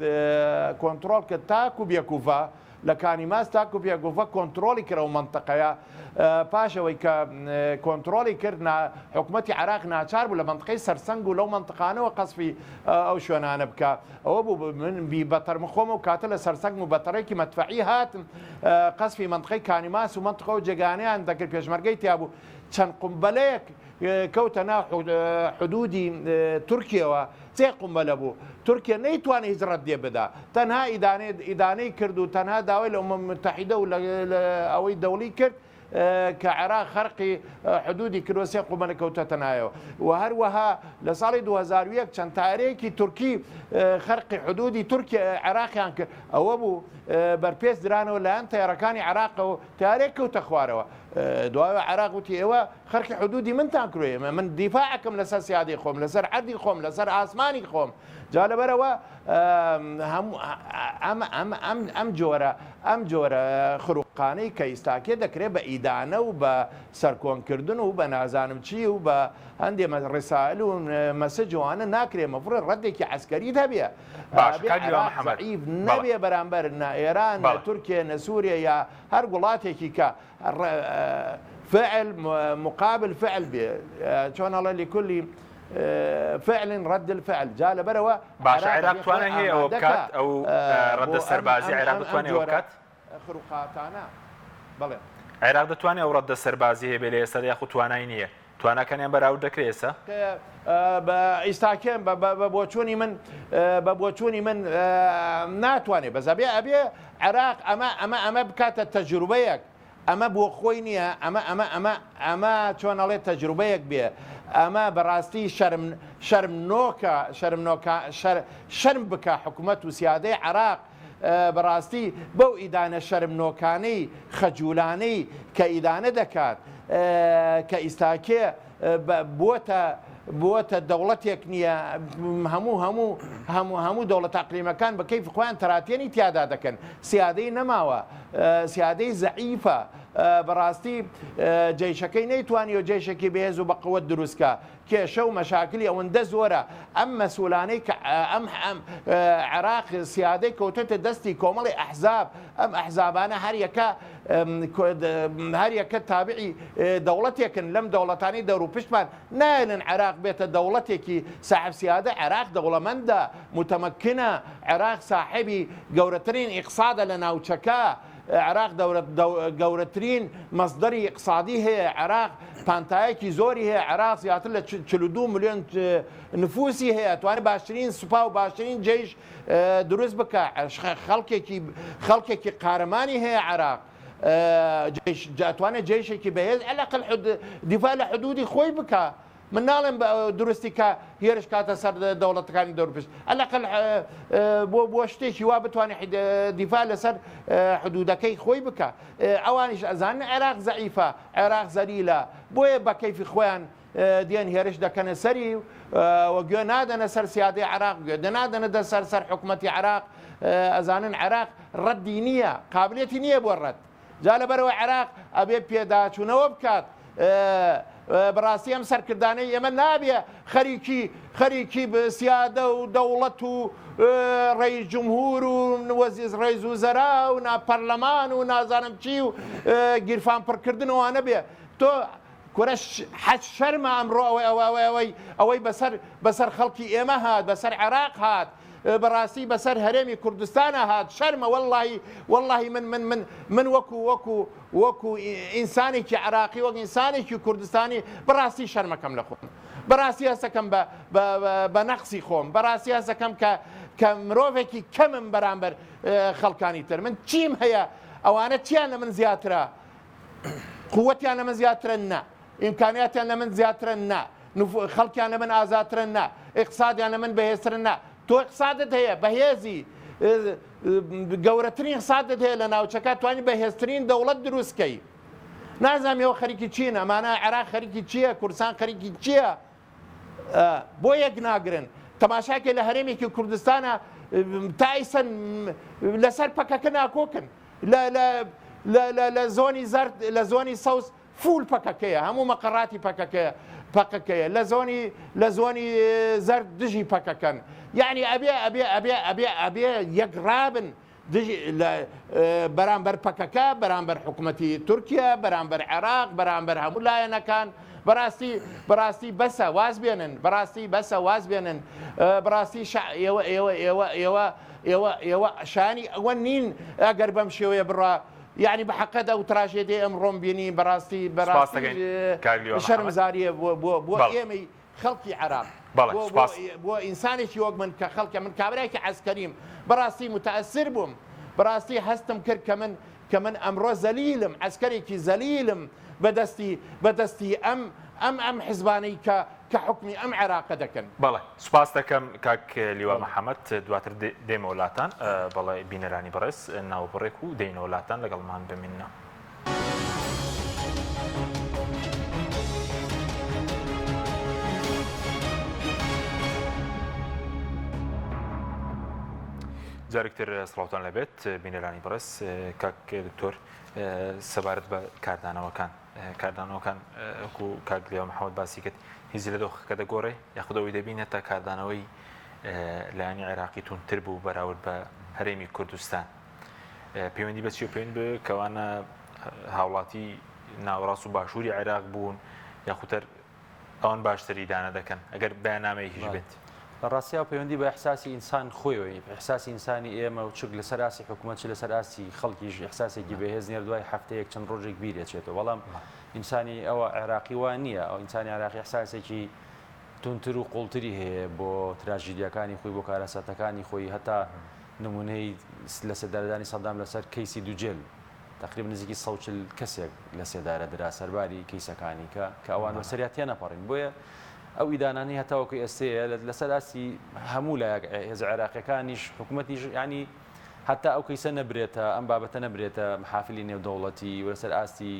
[SPEAKER 3] کۆنتڕۆڵ کرد تاکو بێکوڤە لە کانی ماس تاکو بێگوڤە کۆنتڕۆڵی کرد ئەو مەنتقەیە پاش ئەوەی کە کۆنتڕۆڵی کرد حکومەتی عێراق ناچار بوو لە مەنتقەی سەرسەنگ و لەو مەنتقانەوە قەسفی ئەو شوێنانە بکا ئەوە بوو من بی بەتەر من خۆم ئەو کاتە لە سەرسەنگ و بەتەڕێکی مەدفەعی هاتم قەسفی مەنتقەی کانی ماس و مەنتقە و جێگانەیان دەکرد پێشمەرگەی تیا بوو چەند قومبەلەیەک کەوتە ناو حدودی تورکیەوە سێ قومبەلە بوو تورکیە نەیتوانی هیچ ڕەدێ بدا تەنها ئیدانەی ئیدانەی کرد و تەنها داوای لە ئومم متحیدە و لە ئەوەی دەوڵی کرد کە عێراق خەرقی حدودی کردوە سێ قومبەلە کەوتەتە نایەوە و هەروەها لە ساڵی 2001 چەند تارەیەکی تورکی خەرقی حدودی تورکی عێراقیان کرد ئەوە بوو بەرپێچ درانەوە لایەن تەیارەکانی عێراقەوە تارێک کەوتە خوارەوە دوایە عێراق وتی ئێوە خەرقی حدودی منتان کردوە ئێمە من دیفاعەکەم لەسەر سیادەی خۆم لەسەر عەردی خۆم لەسەر ئاسمانی خۆم جا لەبەرئەوە هەموو ئەم ئەم ئەم ئەم جۆرە ئەم جۆرە خروقانەی کە ئیستاکێ دەکرێت بە ئیدانە و بە سەرکۆنکردن و بە نازانم چی و بە هەندێ ڕسائل و مەسج وانە ناکرێ مەفروض ڕەدێکی عەسکەریت هەبێ
[SPEAKER 1] باش
[SPEAKER 3] ئەبێ
[SPEAKER 1] کاک هیوا
[SPEAKER 3] عێراق
[SPEAKER 1] محەمەد
[SPEAKER 3] زەعیف
[SPEAKER 1] بەڵێ
[SPEAKER 3] نەبێ بەرامبەر نە ئێران نە
[SPEAKER 1] بەڵێ
[SPEAKER 3] تورکیە نە سوریە یا هەر وڵاتێکی کە فعل مقابل فعل بێ چۆن ئەڵێ لكل فعل رد الفعل جا لەبەرەوە
[SPEAKER 1] باشە
[SPEAKER 3] عێراق
[SPEAKER 1] عێراق
[SPEAKER 3] ئەبێ خۆی
[SPEAKER 1] توانای هەیە ئەوە
[SPEAKER 3] ئامادە
[SPEAKER 1] بکات
[SPEAKER 3] کا
[SPEAKER 1] ئەو
[SPEAKER 3] بۆ
[SPEAKER 1] ڕەدە
[SPEAKER 3] ئەم
[SPEAKER 1] سەربازی
[SPEAKER 3] ئەم
[SPEAKER 1] عێراق
[SPEAKER 3] ئەم ئەم
[SPEAKER 1] دەتوانێ ئەوە
[SPEAKER 3] جۆرە
[SPEAKER 1] بکات؟
[SPEAKER 3] خروقاتانە بەڵێ.
[SPEAKER 1] عێراق دەتوانێ ئەو ڕەدە سەربازی هەبێ لە ئێستادا یاخود توانای نییە؟ تواناکانیان بەراورد دەکرێ ئێستا؟
[SPEAKER 3] بە ئیستاکێم بە بە بۆچوونی من بە بۆچوونی من ناتوانێ بەس ئەبێ ئەبێ عێراق ئەمە ئەمە ئەمە بکاتە تەجروبەیەک ئەمە بۆ خۆی نییە ئەمە ئەمە ئەمە ئەمە چۆن ئەڵێ تەجروبەیەک بێ ئەمە بەڕاستی شەرم شەرمنۆکە شەرمنۆکە شەر شەرم بکە حکومەت و سیادەی عێراق بەڕاستی بەو ئیدانە شەرمنۆکانەی خەجولانەی کە ئیدانە دەکات کە ئیستاکێ بووەتە بووەتە دەوڵەتێک نییە هەموو هەموو هەموو هەموو دەوڵەتە ئەقلیمەکان بە کەیفی خۆیان تەراتێنی تیادا دەکەن سیادەی نەماوە سیادەی زەعیفە بەڕاستی جەیشەکەی نەیتوانیوە جەیشێکی بەهێز و بەقوەت دروستکە کێشە و مەشاکلی ئەوەندە زۆرە ئەم مەسولانەی کە ئەم ئەم عێراق سیادەی کەوتۆتە دەستی کۆمەڵی ئەحزاب ئەم ئەحزابانە هەریەکە هەریەکە تابعی دەوڵەتێکن لەم دەوڵەتانی دەوروپشتمان نایەنن عێراق بێتە دەوڵەتێکی ساحب سیادە عێراق دەوڵەمەندە متمکنە عێراق ساحبی گەورەترین ئیقسادە لە ناوچەکە عێراق گەورەترین مەسدەری ئیقسادی هەیە، عێراق پانتایەکی زۆری هەیە، عێراق زیاتر لە 42 ملیۆن نفوسی هەیە، توانێت باشترین سوپا و باشترین جەیش دروست بکە، خەڵکێکی خەڵکێکی قارەمانی هەیە عێراق توانێت جەیشێکی بەهێز عەلەقەل دیفاع لە حدودی خۆی بکە. من ناڵێم دروستی کە هێرش کاتە سەر دەوڵەتەکانی دەوروپشت ئەلەقل بۆ بۆ شتێکی وا بتوانێت دیفاع لەسەر حدودەکەی خۆی بکە ئەوانیش ئەزانن عێراق زەعیفە عێراق زەلیلە بۆیە بە کەیفی خۆیان دێن هێرش دەکەنە سەری و گوێ نادەنە سەر سیادەی عێراق گوێ نادەنە دە سەر سەر حکوومەتی عێراق ئەزانن عێراق ڕەدی نییە قابلێتی نییە بۆ ڕەت جا لەبەرئەوە عێراق ئەبێ پێداچوونەوە بکات بەڕاستی ئەم سەرکردانەی ئێمە نابێ خەریکی خەریکی سیادە و دەوڵەت و ڕئیس جمهور و وەزیز ڕئیس وزەرا و نا پەرلەمان و نازانم چی و گیرفان پڕکردن ئەوانە بێ تۆ کورە حەج شەرمە ئەمڕۆ ئەوەی ئەوەی ئەوەی ئەوەی بەسەر بەسەر خەڵکی ئێمە هات بەسەر عێراق هات بەڕاستی بەسەر هەرێمی کوردستانا هات شەرمە وەڵڵاهی وەڵڵاهی من من من من وەکو وەکو وەکو ئینسانێکی عراقی وەک ئینسانێکی کوردستانی بەڕاستی شەرمەکەم لە خۆم بەڕاستی هەستەکەم بە بە نەقسی خۆم بەڕاستی هەستەکەم کە کە مرۆڤێکی کەمم بەرامبەر خەڵکانی تر من چیم هەیە ئەوانە چیان لە من زیاترە قوتیان لە من زیاترە نا ئیمکانیاتیان لە من زیاترە نا خەڵکیان لە من ئازاترە نا ئیقسادیان لە من بەهێزترە نا تۆ ئیقسادت هەیە بەهێزی گەورەترین ئیقسادت هەیە لە ناوچەکە توانی بەهێزترین دەوڵەت دروست کەی نازانم ئێوە خەریکی چین ئەمانە عێراق خەریکی چییە کوردستان خەریکی چییە بۆ یەک ناگرن تەماشاکە لە هەرێمێکی کوردستانە تا ئیسە لەسەر پەکەکە ناکۆکن لە زۆنی زەرد لە زۆنی سەوز فول پەکەکەیە هەموو مەقەڕاتی پەکەکەیە پەکەکەیە لە زۆنی لە زۆنی زەرد دژی پەکەکەن یعنی ئەبێ ئەبێ ئەبێ ئەبێ ئەبێ یەک ڕابن دژی لە بەرامبەر پەکەکە بەرامبەر حکوومەتی تورکیا بەرامبەر عێراق بەرامبەر هەموو لایەنەکان بەڕاستی بەڕاستی بەسە واز بێنن بەڕاستی بەسە واز بێنن بەڕاستی ئێوە ئێوە ئێوە ئێوە ئێوە ئێوە شانی ئەوە نین ئەگەر بەم شێوەیە بڕا یەعنی بە حەقت ئەو تراژێدیەی ئەمڕۆم بینی بەڕاستی
[SPEAKER 1] سپاس
[SPEAKER 3] بەڕاستی
[SPEAKER 1] دەکەین کاک لیوا محەمەد.
[SPEAKER 3] شەرمزاریە بۆ بۆ بۆ
[SPEAKER 1] بەڵێ.
[SPEAKER 3] ئێمەی خەڵکی عێراق
[SPEAKER 1] بەڵێ
[SPEAKER 3] بۆ بۆ
[SPEAKER 1] سپاس.
[SPEAKER 3] بۆ ئینسانێکی وەک من کە خەڵکە من کابرایەکی عەسکەریم بەڕاستی متەئەسر بووم بەڕاستی هەستم کرد کە من. کە من ئەمڕۆ زەلیلم، عەسکەرێکی زەلیلم بە دەستی بە دەستی ئەم ئەم ئەم حزبانەی کە کە حوکمی ئەم عێراقە دەکەن.
[SPEAKER 1] بەڵێ سوپاست دەکەم کاک لیوا محەمەد، دواتر دێمەوە لاتان. بەڵێ بینەرانی بەڕێز ناوبڕێک و دێینەوە لاتان لەگەڵمان بمیننەوە. جارێکتر سڵاوتان لەبێت بینەرانی بەڕێز کاک دکتۆر سەبارەت بە کاردانەوەکان کاردانەوەکان وەکو کاک لێوە محەممەد باسی کرد هیچ لە دۆخەکە دەگۆڕێ یاخود ئەوەی دەبینێت تا کاردانەوەی لایەنی عێراقی توندتر بوو بەراورد بە هەرێمی کوردستان پەیوەندی بە چی پەیوەند بە کەوانە هاوڵاتی ناوەڕاست و باشووری عێراق بوون یاخودتر ئەوان باشتر ئیدانە دەکەن ئەگەر بەیاننامەیەکیش بێت.
[SPEAKER 2] لە ڕاستیا پەیوەندی بە ئیحساسی ئینسان خۆیەوە ئیحساسی ئینسانی ئێمە و چ لەسەر ئاستی حکوومەت چ لەسەر ئاستی خەڵکیش ئیحساسێکی بەهێز نییە دوای هەفتەیەک چەند ڕۆژێک بیر ئەچێتەوە بەڵام ئینسانی ئەوە عێراقی وا نییە ئەو ئینسانی عێراقی ئیحساسێکی توندتر و قوڵتری هەیە بۆ تراژیدیاکانی خۆی بۆ کارەساتەکانی خۆی هەتا نمونەی لەسێدارەدانی سەدام لەسەر کەیسی دوجێل تەقریبا نزیکی 140 کەسێک لە سێدارە درا سەرباری کەیسەکانی کە کە ئەوان بەسەریا تێنەپەڕین بۆیە ئەو ئیدانانەی هەتاوەکو ئێستەیە لەسەر ئاستی هەموو لایەک هێزە عێراقیەکانیش حکوومەتیش ینی هەتا ئەو کەیسە نەبرێتە ئەم بابەتە نەبرێتە محافلی نێودەوڵەتی و لەسەر ئاستی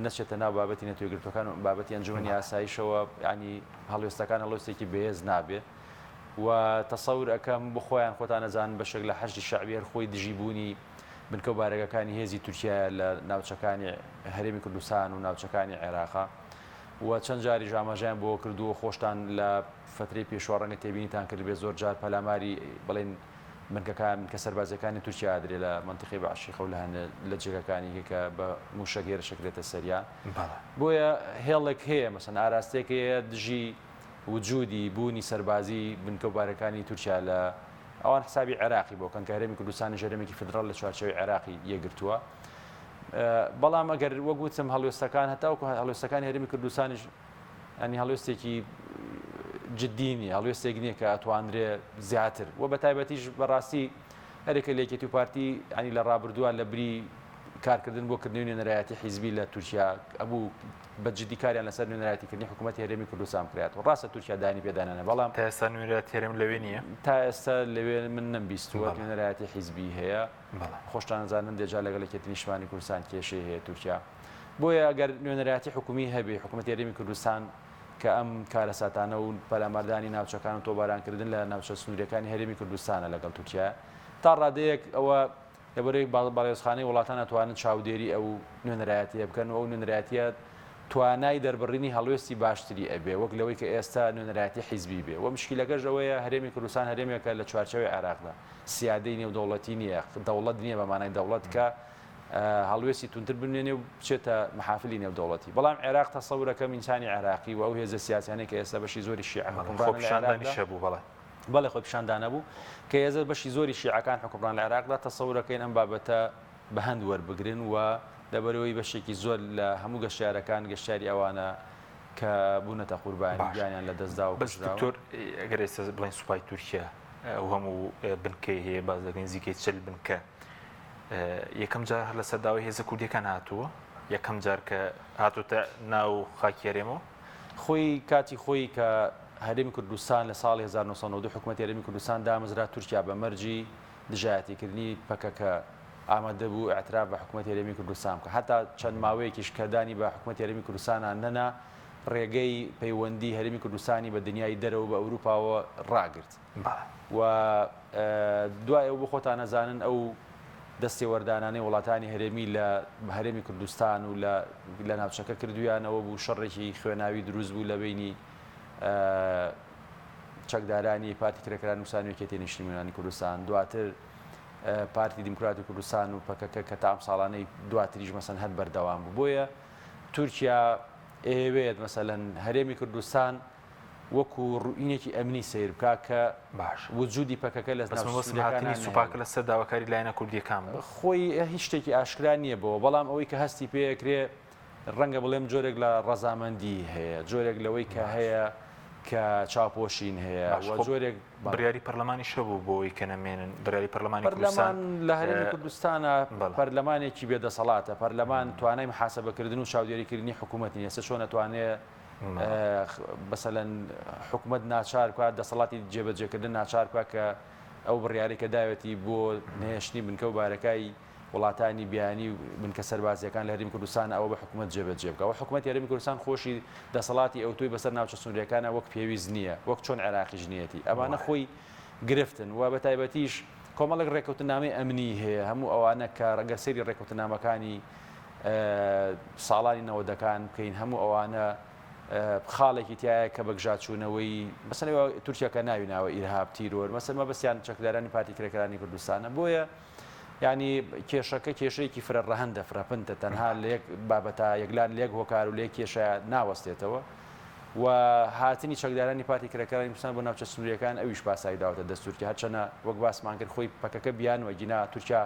[SPEAKER 2] نەچێتە ناو بابەتی نەتەوەیەکگرتووەکان و بابەتی ئەنجومەنی ئاسایشەوە یانی هەڵوێستەکان هەڵوێستێکی بەهێز نابێ و تەسەور ئەکەم بۆ خۆیان خۆتان ئەزانن بەشێک لە حەشدی شەعبی هەر خۆی دژی بوونی بنکە و بارەگاکانی هێزی تورکیایە لە ناوچەکانی هەرێمی کوردستان و ناوچەکانی عێراقا و چەند جاریش ئاماژەیان بۆ کردووە خۆشتان لە فترەی پێشوە ڕەنگە تێبینیتان کردبێت زۆر جار پەلاماری بڵێن بنکەکان بنکە سەربازیەکانی تورکیا ئەدرێ لە مەنتیقەی بەعشیقە و لە هەنێ لە جێگەکانی کە کە بە موشەک هێرش ئەکرێتە سەریان بۆیە هێڵێک هەیە مەسەن ئاراستەیەک هەیە دژی وجودی بوونی سەربازی بنکە و بارەکانی تورکیا لە ئەوان حسابی عێراقی بۆ کەن کە هەرێمی کوردستانیش هەرێمێکی فیدراڵ لە چوارچێوەی عێراقی یەکگرتووە بەڵام ئەگەر وەک وتم هەڵوێستەکان هەتاوەکو هەڵوێستەکانی هەرێمی کوردستانیش ینی هەڵوێستێکی جدی نیە، هەڵوێستێک نیە کە ئەتوانرێ زیاتر و بە تایبەتیش بەڕاستی هەرێکە لە یەکێتی و پارتی ینی لە ڕابردووە لە بری کارکردن بۆ کردنەوەی نوێنەرایەتی حیزبی لە تورکیا ئەبوو بە جدی کاریان لەسەر نوێنەرایەتیکردنی حکوومەتی هەرێمی کوردستان بکرێت و ڕاستە تورکیا دانی پێدانانە بەڵام
[SPEAKER 1] تا ئێستا نوێنەرایەتی هەرێم لەوێ نییە؟
[SPEAKER 2] تا ئێستا لەوێ من نەمبیستووە نوێنەرایەتی حیزبی هەیە خۆشتان ئەزانن هەندێک جار لەگەڵ یەکێتی نیشتمانی کوردستان کێشەی هەیە تورکیا بۆیە ئەگەر نوێنەرایەتی حکومی هەبێ حکوومەتی هەرێمی کوردستان کە ئەم کارەساتانە و پەلاماردانی ناوچەکان و تۆپبارانکردن لە ناوچە سنووریەکانی هەرێمی کوردستانە لەگەڵ تورکیا تا ڕادەیەک ئەوە لەبەرەی باڵیۆزخانەی وڵاتان ئەتوانن چاودێری ئەو نوێنەرایەتیە بکەن و ئەو نوێنەرایەتیە توانای دەربڕینی هەڵوێستی باشتری ئەبێ وەک لەوەی کە ئێستا نوێنەرایەتی حیزبی بێ و مشکیلەکەش ئەوەیە هەرێمی کوردستان هەرێمێکە لە چوارچێوەی عێراقدا سیادەی نێودەوڵەتی نییە دەوڵەت نییە بە مانای دەوڵەت کە هەڵوێستی توندتر بنوێنێ و بچێتە مەحافلی نێودەوڵەتی. بەڵام عێراق تەسەورەکەم ئینسانی عێراقی و ئەو هێزە سیاسیانەی کە ئێستا بەشی زۆری شیعە حوکمڕانن لە عێراقدا،
[SPEAKER 1] خۆپیشاندانیش هەبوو بەڵێ.
[SPEAKER 2] بەڵێ خۆپیشاندان هەبوو کە هێزە بەشی زۆری شیعەکان حوکمڕان لە عێراقدا، تەسەورەکەین ئەم بابەتە بە هەند وەربگرن و لەبەرئەوەی بەشێکی زۆر لە هەموو گەشتیارەکان گەشتیاری ئەوانە کە بوونەتە قوربانی
[SPEAKER 1] باش
[SPEAKER 2] گیانیان لەدەستدا و
[SPEAKER 1] بەس
[SPEAKER 2] کوژراون.
[SPEAKER 1] دکتۆر ئەگەر ئێستا بڵێین سوپای تورکیا ئەو هەموو بنکەی هەیە باس دەکەین نزیکەی 40 بنکە یەکەم جار هەر لەسەر داوای هێزە کوردیەکان هاتووە یەکەم جار کە هاتوتە ناو خاکی هەرێمەوە؟
[SPEAKER 2] خۆی کاتی خۆی کە هەرێمی کوردستان لە ساڵی 1992 حکوومەتی هەرێمی کوردستان دامەزرا تورکیا بە مەرجی دژایەتیکردنی پەکەکە ئامادە بوو ئیعتراف بە حکوومەتی هەرێمی کوردستان بکە هەتا چەند ماوەیەکیش کە دانی بە حکوومەتی هەرێمی کوردستانا نەنا ڕێگەی پەیوەندی هەرێمی کوردستانی بە دنیای دەرەوە بە ئەوروپاوە ڕاگرت. و دوای ئەو بۆ خۆتان ئەزانن ئەو دەستێوەردانانەی وڵاتانی هەرێمی لە هەرێمی کوردستان و لە لە ناوچەکە کردویانەوە بوو شەڕێکی خوێناوی دروست بوو لە بینی چەکدارانی پارتی کرێکاران کوردستان و یەکێتی نیشتیمانی کوردستان دواتر پارتی دیموکراتی کوردستان و پەکەکە کە تا ئەم ساڵانەی دواتریش مەسەن هەر بەردەوام بوو بۆیە تورکیا ئەیەوێت مەسەلەن هەرێمی کوردستان وەکو ڕوئینێکی ئەمنی سەیر بکا کە
[SPEAKER 1] باش
[SPEAKER 2] وجودی پەکەکە لە
[SPEAKER 1] بەس
[SPEAKER 2] ناو
[SPEAKER 1] مەبەستم
[SPEAKER 2] سنوورەکانا
[SPEAKER 1] هاتنی سوپاکە
[SPEAKER 2] نەهێڵێ.
[SPEAKER 1] لەسەر داواکاری لایەنە کوردییەکان بوو.
[SPEAKER 2] خۆی هیچ شتێکی ئاشکرا نییە بەوە، بەڵام ئەوەی کە هەستی پێ ئەکرێ ڕەنگە بڵێم جۆرێک لە ڕەزامەندی هەیە، جۆرێک لەوەی کە
[SPEAKER 1] باش.
[SPEAKER 2] هەیە کە چاوپۆشین هەیە
[SPEAKER 1] باش
[SPEAKER 2] و
[SPEAKER 1] خۆ
[SPEAKER 2] جۆرێک بەڵێ.
[SPEAKER 1] بڕیاری پەرلەمانیش هەبوو بۆ ئەوەی کە نەمێنن، بڕیاری پەرلەمانی کوردستان
[SPEAKER 2] پەرلەمان لە هەرێمی کوردستانا
[SPEAKER 1] بەڵێ.
[SPEAKER 2] پەرلەمانێکی بێ دەسەڵاتە، پەرلەمان توانای محاسەبەکردن و چاودێریکردنی حکوومەت نییە، ئێستا چۆن ئەتوانێ مەسەلەن حکوومەت ناچار بکات، دەسەڵاتی جێبەجێکردن ناچار بکات کە ئەو بڕیارەی کە داوێتی بۆ نەهێشتنی بنکە و بارەکای وڵاتانی بیانی و بنکە سەربازییەکان لە هەرێمی کوردستان ئەوە بە حکومەت جێبەجێ بکا و حکومەتی هەرێمی کوردستان خۆشی دەسەڵاتی ئەوتۆی بەسەر ناوچە سنوورییەکانا وەک پێویست نییە وەک چۆن عێراقیش نییەتی ئەمانە خۆی گرفتن و بە تایبەتیش کۆمەڵێک ڕێککەوتننامەی ئەمنی هەیە هەموو ئەوانە کە گەر سەیری ڕێککەوتننامەکانی ساڵانی نەوەدەکان بکەین هەموو ئەوانە خاڵێکی تایە کە بەگژاچوونەوەی مەسەلەن تورکیا کە ناوی ناوە ئیرهاب تیرۆر مەسەلەن مەبەستیان چەکدارانی پارتی کرێکارانی کوردستانە بۆیە یانی کێشەکە کێشەیەکی فرە ڕەهەندە، فرە پنتە، تەنها لە یەک بابەتا، یەکلا لە یەک هۆکار و لە یەک کێشە ناوەستێتەوە و هاتنی چەکدارانی پارتی کرێکارانی کوردستان بۆ ناوچە سنوورییەکان ئەویش پاساوی داوەتە دەست تورکیا، هەرچەنە وەک باسمان کرد خۆی پەکەکە بیانووە گینا تورکیا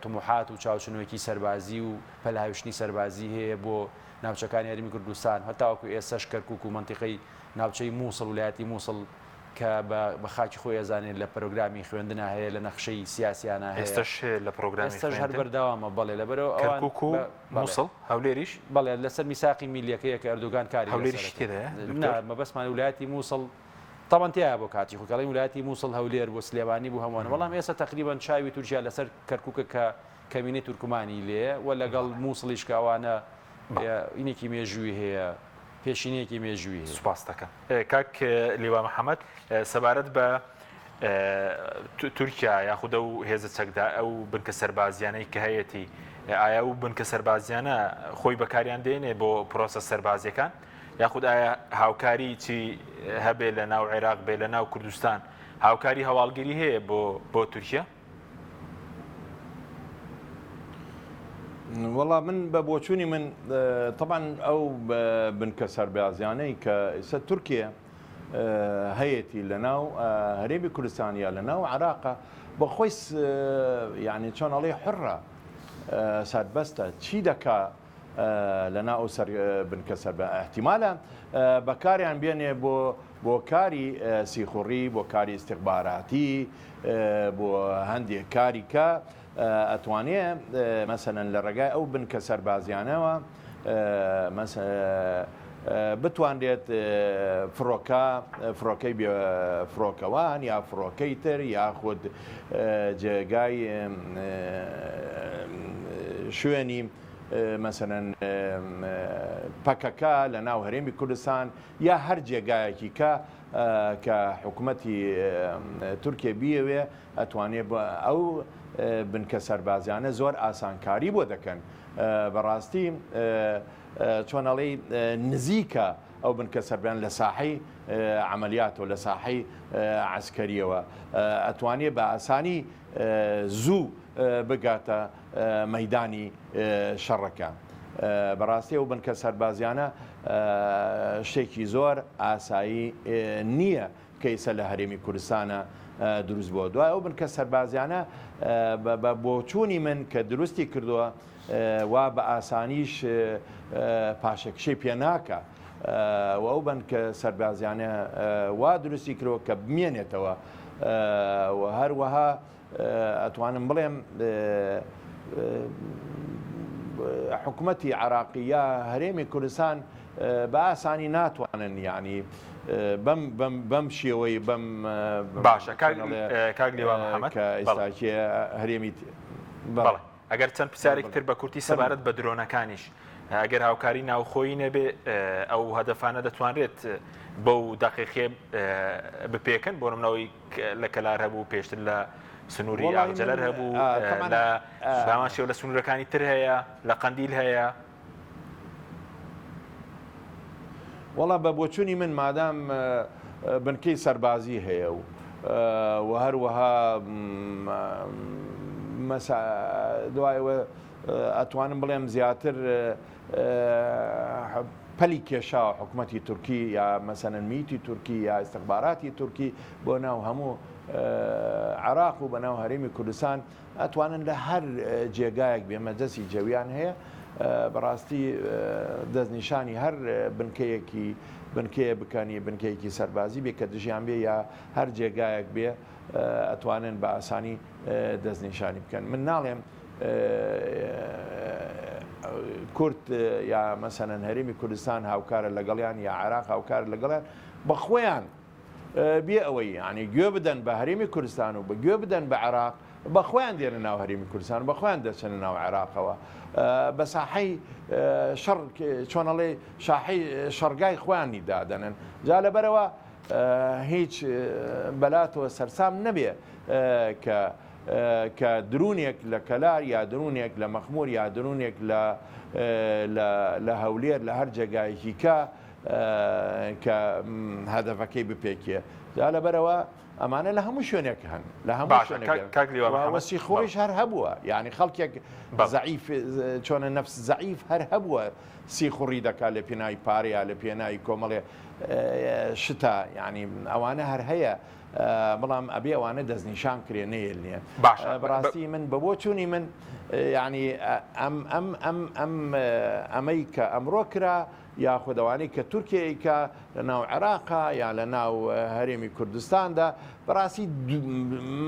[SPEAKER 2] تموحات و چاوچنۆکی سەربازی و پەلهاویشتنی سەربازی هەیە بۆ ناوچەکانی هەرێمی کوردستان هەتاوەکو ئێستەش کەرکوک و مەنتیقەی ناوچەی موسڵ ولایەتی موسڵ کە بە خاکی خۆی ئەزانێت لە پرۆگرامی خوێندنا هەیە لە نەخشەی سیاسیانا هەیە.
[SPEAKER 1] ئێستەش هەیە لە پرۆگرامی
[SPEAKER 2] ئێستەش هەر
[SPEAKER 1] خوێندن؟
[SPEAKER 2] بەردەوامە بەڵێ لەبەرئەوە ئەوان
[SPEAKER 1] کەرکوک و
[SPEAKER 2] بە بەڵێ.
[SPEAKER 1] موسڵ، هەولێریش؟
[SPEAKER 2] بەڵێ لەسەر میساقی میللیەکەیە کە ئەردۆگان کاری لەسەر
[SPEAKER 1] هەولێریشی
[SPEAKER 2] ئەکرد.
[SPEAKER 1] تێدایە
[SPEAKER 2] نا
[SPEAKER 1] دکتۆر؟
[SPEAKER 2] مەبەستمان ولایەتی موسڵ تەبعەن تیایە بۆ کاتی خۆی کە ئەڵێین ولایەتی موسڵ هەولێر بۆ سلێمانی بۆ هەمووان بەڵام ئێستا تەقریبەن چاوی تورکیا لەسەر کەرکوکە کە کەمینەی تورکمانی لێیە و لەگەڵ
[SPEAKER 1] بەڵێ.
[SPEAKER 2] موسڵیش کە ئەوانە
[SPEAKER 1] بەڵێ.
[SPEAKER 2] ئینێکی مێژووی هەیە پێشینەیەکی مێژووی هەیە.
[SPEAKER 1] سوپاست دەکەم. کاک لیوا محەمەد، سەبارەت بە تورکیا یاخود ئەو هێزە چەکدا ئەو بنکە سەربازیانەی کە هەیەتی ئایا ئەو بنکە سەربازیانە خۆی بەکاریان دێنێ بۆ پرۆسە سەربازیەکان یاخود ئایا هاوکاری چی هەبێ لە ناو عێراق بێ لە ناو کوردستان هاوکاری هەواڵگیری هەیە بۆ بۆ تورکیا؟
[SPEAKER 3] وەڵا من بە بۆچوونی من تەبعەن ئەو بنکە سەربازیانەی کە ئێستا تورکیە هەیەتی لە ناو هەرێمی کوردستان یا لە ناو عراقە بە خۆی یعنی چۆن ئەڵێ حڕە سەربەستە چی دەکا لە ناو ئەو سەر بنکە سەر بە ئیحتیمالە بەکاریان بێنێ بۆ بۆ کاری سیخوڕی بۆ کاری ئیستیخباراتی بۆ هەندێک کاری کە ئەتوانێ مەسەلەن لە ڕێگای ئەو بنکە سەربازیانەوە بتوانرێت فڕۆکە فڕۆکەی بێ فڕۆکەوان یا فڕۆکەی تر یاخود جێگای شوێنی مەسەلەن پەکەکە لە ناو هەرێمی کوردستان یا هەر جێگایەکی کە کە حکومەتی تورکیە بیەوێ ئەتوانێ ئەو بنکە سەربازیانە زۆر ئاسانکاری بۆ دەکەن بەڕاستی چۆن ئەڵێی نزیکە ئەو بنکە سەربیان لە ساحەی عەمەلیاتەوە لە ساحەی عەسکەریەوە ئەتوانێ بە ئاسانی زوو بگاتە مەیدانی شەڕەکە. بەڕاستی ئەو بنکە سەربازیانە شتێکی زۆر ئاسایی نییە کە ئیسە لە هەرێمی کوردستانە دروست بووە. دوای ئەو بنکە سەربازیانە بە بۆچوونی من کە دروستی کردووە وا بە ئاسانیش پاشەکشەی پێ ناکا و ئەو بنکە سەربازیانە وا دروستی کردووە کە بمێنێتەوە و هەروەها ئەتوانم بڵێم حکومەتی عراقی یا هەرێمی کوردستان بە ئاسانی ناتوانن یعنی بەم بەم بەم شێوەی بەم
[SPEAKER 1] باشە کاک لیوا محەممەد
[SPEAKER 3] کە ئێستاکێ هەرێمی
[SPEAKER 1] بەڵێ ئەگەر چەند پرسیارێک تر بە کورتی سەبارەت بە درۆنەکانیش ئەگەر هاوکاری ناوخۆیی نەبێ ئەو هەدەفانە دەتوانرێت بەو دەقیقێ بپێکن بۆ نمونەوەی لە کەلار هەبوو پێشتر لە سنووری ئاغجەلەر هەبوو لە هەمان شێوە لە سنوورەکانی تر هەیە لە قەندیل هەیە.
[SPEAKER 3] وەڵا بە بۆچوونی من مادام بنکەی سەربازی هەیە و و هەروەها دوایەوە ئەتوانم بڵێم زیاتر پەلی کێشاوە حکومەتی تورکی یا مەسەلەن میتی تورکی یا ئیستخباراتی تورکی بۆ ناو هەموو عێراق و بەناو هەرێمی کوردستان ئەتوانن لە هەر جێگایەک بێ مەجەسی جەویان هەیە. بەڕاستی دەستنیشانی هەر بنکەیەکی بنکەیە بکەن ی بنکەیەکی سەربازی بێ کە دژیان بێ یا هەر جێگایەک بێ ئەتوانن بە ئاسانی دەستنیشانی بکەن من ناڵێم کورد یا مەسەلەن هەرێمی کوردستان هاوکارە لەگەڵیان یا عێراق هاوکارە لەگەڵیان بە خۆیان بێ ئەوەی یانی گوێ بدەن بە هەرێمی کوردستان و بە گوێ بدەن بە عێراق بە خۆیان دێنە ناو هەرێمی کوردستان بە خۆیان دەچنە ناو عێراقەوە بە ساحەی شەڕ چۆنەڵێ شاحەی شەڕگای خۆیانی دادەنن جا لەبەرەوە هیچ بەلاتەوە سەرسام نەبێ کە کە درونێک لە کەلار یا درونێک لە مەخمور یا درونێک لە لە هەولێر لە هەر جێگایەکی کە کە هەدەفەکەی بپێکێ جا لەبەرەوە ئەمانە لە هەموو شوێنێک هەن لە هەموو
[SPEAKER 1] باشە
[SPEAKER 3] شوێنێک
[SPEAKER 1] کاک
[SPEAKER 3] هەن
[SPEAKER 1] کاک لیوا
[SPEAKER 3] و
[SPEAKER 1] محەمەد
[SPEAKER 3] سیخوڕیش
[SPEAKER 1] بەڵێ
[SPEAKER 3] هەر هەبووە یعنی خەڵکێک
[SPEAKER 1] بەڵێ
[SPEAKER 3] زەعیف چۆنە نەفس زەعیف هەر هەبووە سیخوڕی دەکات لە پێناوی پارەیە لە پێناوی کۆمەڵێ شتە یعنی ئەوانە هەر هەیە بەڵام ئەبێ ئەوانە دەستنیشان کرێ نەیەلنێ
[SPEAKER 1] باشە بە بە
[SPEAKER 3] بەڕاستی من بە بۆچوونی من یعنی ئەم ئەم ئەم ئەم ئەمەی کە ئەمڕۆ کرا یاخود ئەوانەی کە تورکیە ئەیکا لە ناو عێراقا یا لە ناو هەرێمی کوردستاندا بەڕاستی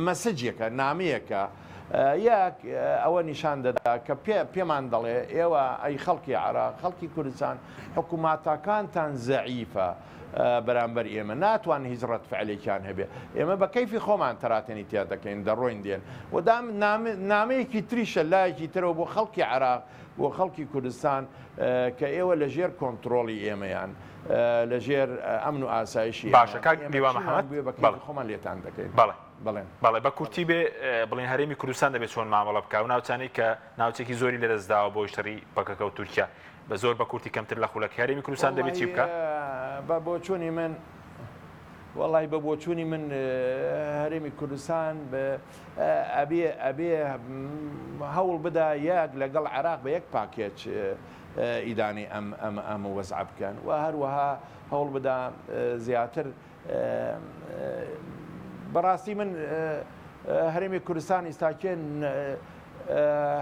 [SPEAKER 3] مەسجێکە نامەیەکە یەک ئەوە نیشان دەدا کە پێ پێمان دەڵێ ئێوە ئەی خەڵکی عێراق خەڵکی کوردستان حکووماتەکانتان زەعیفە بەرامبەر ئێمە ناتوان هیچ ڕەت فعلێکیان هەبێ ئێمە بە کەیفی خۆمان تەراتێنی تیا دەکەین دەڕۆین دێن و دام نامەیەکی تریشە لایەکی ترەوە بۆ خەڵکی عێراق بۆ خەڵکی کوردستان کە ئێوە لە ژێر کۆنتڕۆڵی ئێمەیان، لە ژێر ئەمن و ئاسایشی
[SPEAKER 1] باشە
[SPEAKER 3] ئێمەیان،
[SPEAKER 1] کاک
[SPEAKER 3] ئێمە
[SPEAKER 1] لیوا
[SPEAKER 3] چیمان
[SPEAKER 1] محەمەد
[SPEAKER 3] بوێ بە
[SPEAKER 1] بەڵێ
[SPEAKER 3] کەیفی خۆمان لێتان دەکەین.
[SPEAKER 1] بەڵێ
[SPEAKER 3] بەڵێن.
[SPEAKER 1] بەڵێ بە کورتی بێ بڵێن هەرێمی کوردستان دەبێت چۆن مامەڵە بکا ئەو ناوچانەی کە ناوچێکی زۆری لەدەست داوە بۆی شەڕی پەکەکە و تورکیا بە زۆر بە کورتی کەمتر لە خولەک هەرێمی کوردستان دەبێت چی
[SPEAKER 3] وەڵی
[SPEAKER 1] بکا؟
[SPEAKER 3] بە بۆچوونی من وەڵی بە بۆچوونی من هەرێمی کوردستان ئەبێ ئەبێ هەوڵ بدا یەک لەگەڵ عێراق بە یەک پاکێج ئیدانەی ئەم ئەم ئەم وەزعە بکەن و هەروەها هەوڵ بدا زیاتر بەڕاستی من هەرێمی کوردستان ئیستاکێن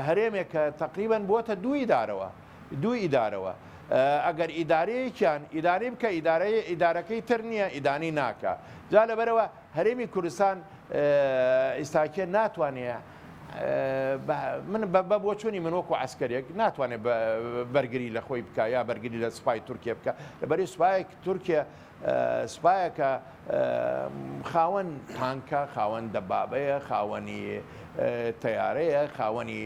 [SPEAKER 3] هەرێمێکە تقریبا بووەتە دوو ئیدارەوە دوو ئیدارەوە ئەگەر ئیدارەیەکیان ئیدانەی بکە ئیدارەی ئیدارەکەی تر نییە ئیدانەی ناکە جا لەبەرەوە هەرێمی کوردستان ئیستاکێ ناتوانێ من بە بۆچوونی من وەکو عسکەرێک ناتوانێت بەرگری لە خۆی بکە یا بەرگری لە سوپای تورکیا بکە لەبەری سوپایەک تورکیا سوپایەکە خاوەن تانکە خاوەن دەبابەیە خاوەنی تەیارەیە خاوەنی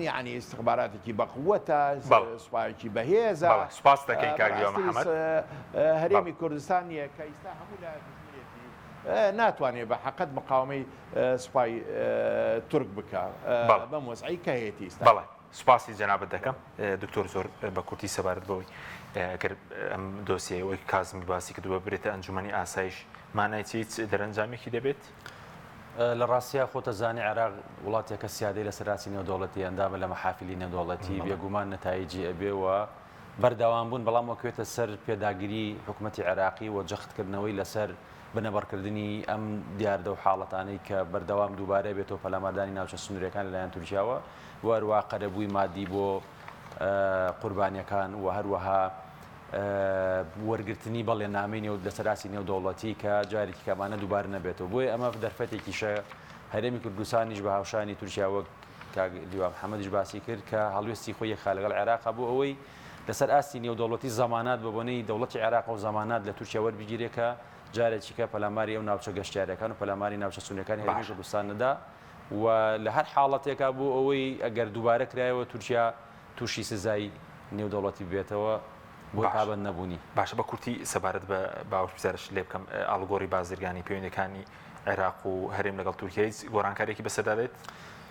[SPEAKER 3] یعنی ئیستخباراتێکی بەقوەتە سوپایەکی بەهێزە
[SPEAKER 1] سوپاس دەکەین کاک لیوا محەمەد.
[SPEAKER 3] هەرێمی کوردستان نییە کە ئیستا هەموو لایەک دوژمنێتی ناتوانێ بە حەقەت مقاومەی سوپای تورک بکا بەم وەزعەی کە هەیەتی ئیستا.
[SPEAKER 1] بەڵێ سوپاسی جەنابت دەکەم دکتۆر زۆر بە کورتی سەبارەت بەوەی ئەگەر ئەم دۆسیەی وەک کازمی باسی کردووە برێتە ئەنجومەنی ئاسایش مانای چی هیچ دەرەنجامێکی دەبێت؟
[SPEAKER 2] لە ڕاستیا خۆتەزانی عێراق وڵاتێکە سیادەی لەسەر ئاستی نێودەوڵەتی ئەندامە لە مەحافلی نێودەوڵەتی بێگومان نەتایجی ئەبێ و بەردەوام بوون، بەڵام وەکوێتە سەر پێداگری حکومەتی عێراقی و جەختکردنەوەی لەسەر بنەبڕکردنی ئەم دیاردە و حاڵەتانەی کە بەردەوام دووبارە بێتەوە پەلاماردانی ناوچە سنووریەکان لەلایەن تورکیاوە و هەروەها قەرەبووی مادی بۆ قوربانیەکان و هەروەها وەرگرتنی بەڵێننامەی نێو لەسەر ئاستی نێودەوڵەتی کە جارێکی کە ئەمانە دووبارە نەبێتەوە بۆیە ئەمە دەرفەتێکیشە هەرێمی کوردستانیش بە هاوشانی تورکیا وەک کاک لیوا محەمەدیش باسی کرد کە هەڵوێستی خۆی یەکخا لەگەڵ عێراقا بۆ ئەوەی لەسەر ئاستی نێودەوڵەتی زەمانات بە بۆنەی دەوڵەتی عێراقەوە زەمانات لە تورکیا وەربگیرێ کە جارێکی کە پەلاماری ئەو ناوچە گەشتیاریەکان و پەلاماری ناوچە سونیەکانی هەرێمی
[SPEAKER 1] باشە.
[SPEAKER 2] کوردستان نەدا و لە هەر حاڵەتێکا بۆ ئەوەی ئەگەر دووبارە کرایەوە تورکیا تووشی سزای نێودەوڵەتی ببێتەوە بۆ
[SPEAKER 1] باشە.
[SPEAKER 2] پابەند نەبوونی.
[SPEAKER 1] باشە بە کورتی سەبارەت بە باوەش پرسیارش لێ بکەم ئاڵوگۆڕی بازرگانی پەیوەندیەکانی عێراق و هەرێم لەگەڵ تورکیا هیچ گۆڕانکاریەکی بەسەردا دێت؟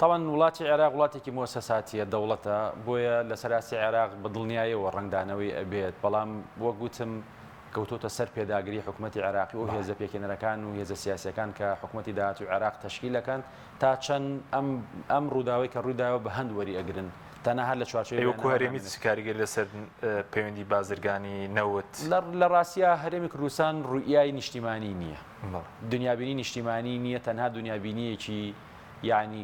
[SPEAKER 2] تەبعەن وڵاتی عێراق وڵاتێکی موەسەساتیە، دەوڵەتە، بۆیە لەسەر ئاستی عێراق بە دڵنیایەوە ڕەنگدانەوەی ئەبێت، بەڵام وەک وتم کەوتۆتە سەر پێداگری حکومەتی عێراقی و هێزە پێکهێنەرەکان و هێزە سیاسیەکان کە حکومەتی داهاتووی عێراق تەشکیل ئەکەن تا چەند ئەم ئەم ڕووداوەی کە ڕوویداوە بە هەند وەری ئەگرن تەنها هەر لە چوارچێوەی
[SPEAKER 1] ئەی وەکو
[SPEAKER 2] بەیاننامەکان
[SPEAKER 1] هەرێمی
[SPEAKER 2] نەبێت.
[SPEAKER 1] چ کاریگەری لەسەر پەیوەندی بازرگانی، نەوت؟
[SPEAKER 2] لە ڕاستیا هەرێمی کوردستان ڕوئیای نیشتیمانی نییە.
[SPEAKER 1] بەڵێ.
[SPEAKER 2] دنیابینی نیشتیمانی نییە تەنها دنیابینییەکی یەعنی.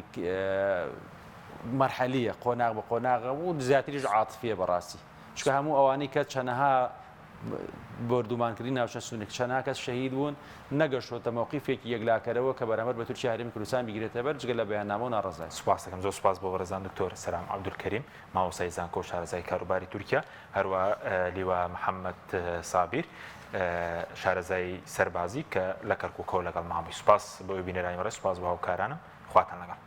[SPEAKER 2] مەرحەلیە، قۆناغ بە قۆناغە و زیاتریش عاتفیە بەڕاستی. چونکە هەموو ئەوانەی کە چەنەها بۆردومانکردنی ناوچە سوننەکان چەنەها کەس شەهید بوون نەگەشتۆتە مەوقیفێکی یەکلاکەرەوە کە بەرامبەر بە تورکیا هەرێمی کوردستان بیگرێتە بەر جگە لە بەیاننامە و ناڕەزایی.
[SPEAKER 1] سوپاس دەکەم زۆر سوپاس بۆ بەڕێزان دکتۆر سەلام عەبدولکەریم مامۆستای زانکۆ و شارەزای کاروباری تورکیا هەروەها لیوا محەمەد سابیر شارەزای سەربازی کە لە کەرکوکەوە لەگەڵمان بووی سوپاس بۆ بینەرانی بەڕێز سوپاس بۆ هاوکارانم خواتان لەگەڵ.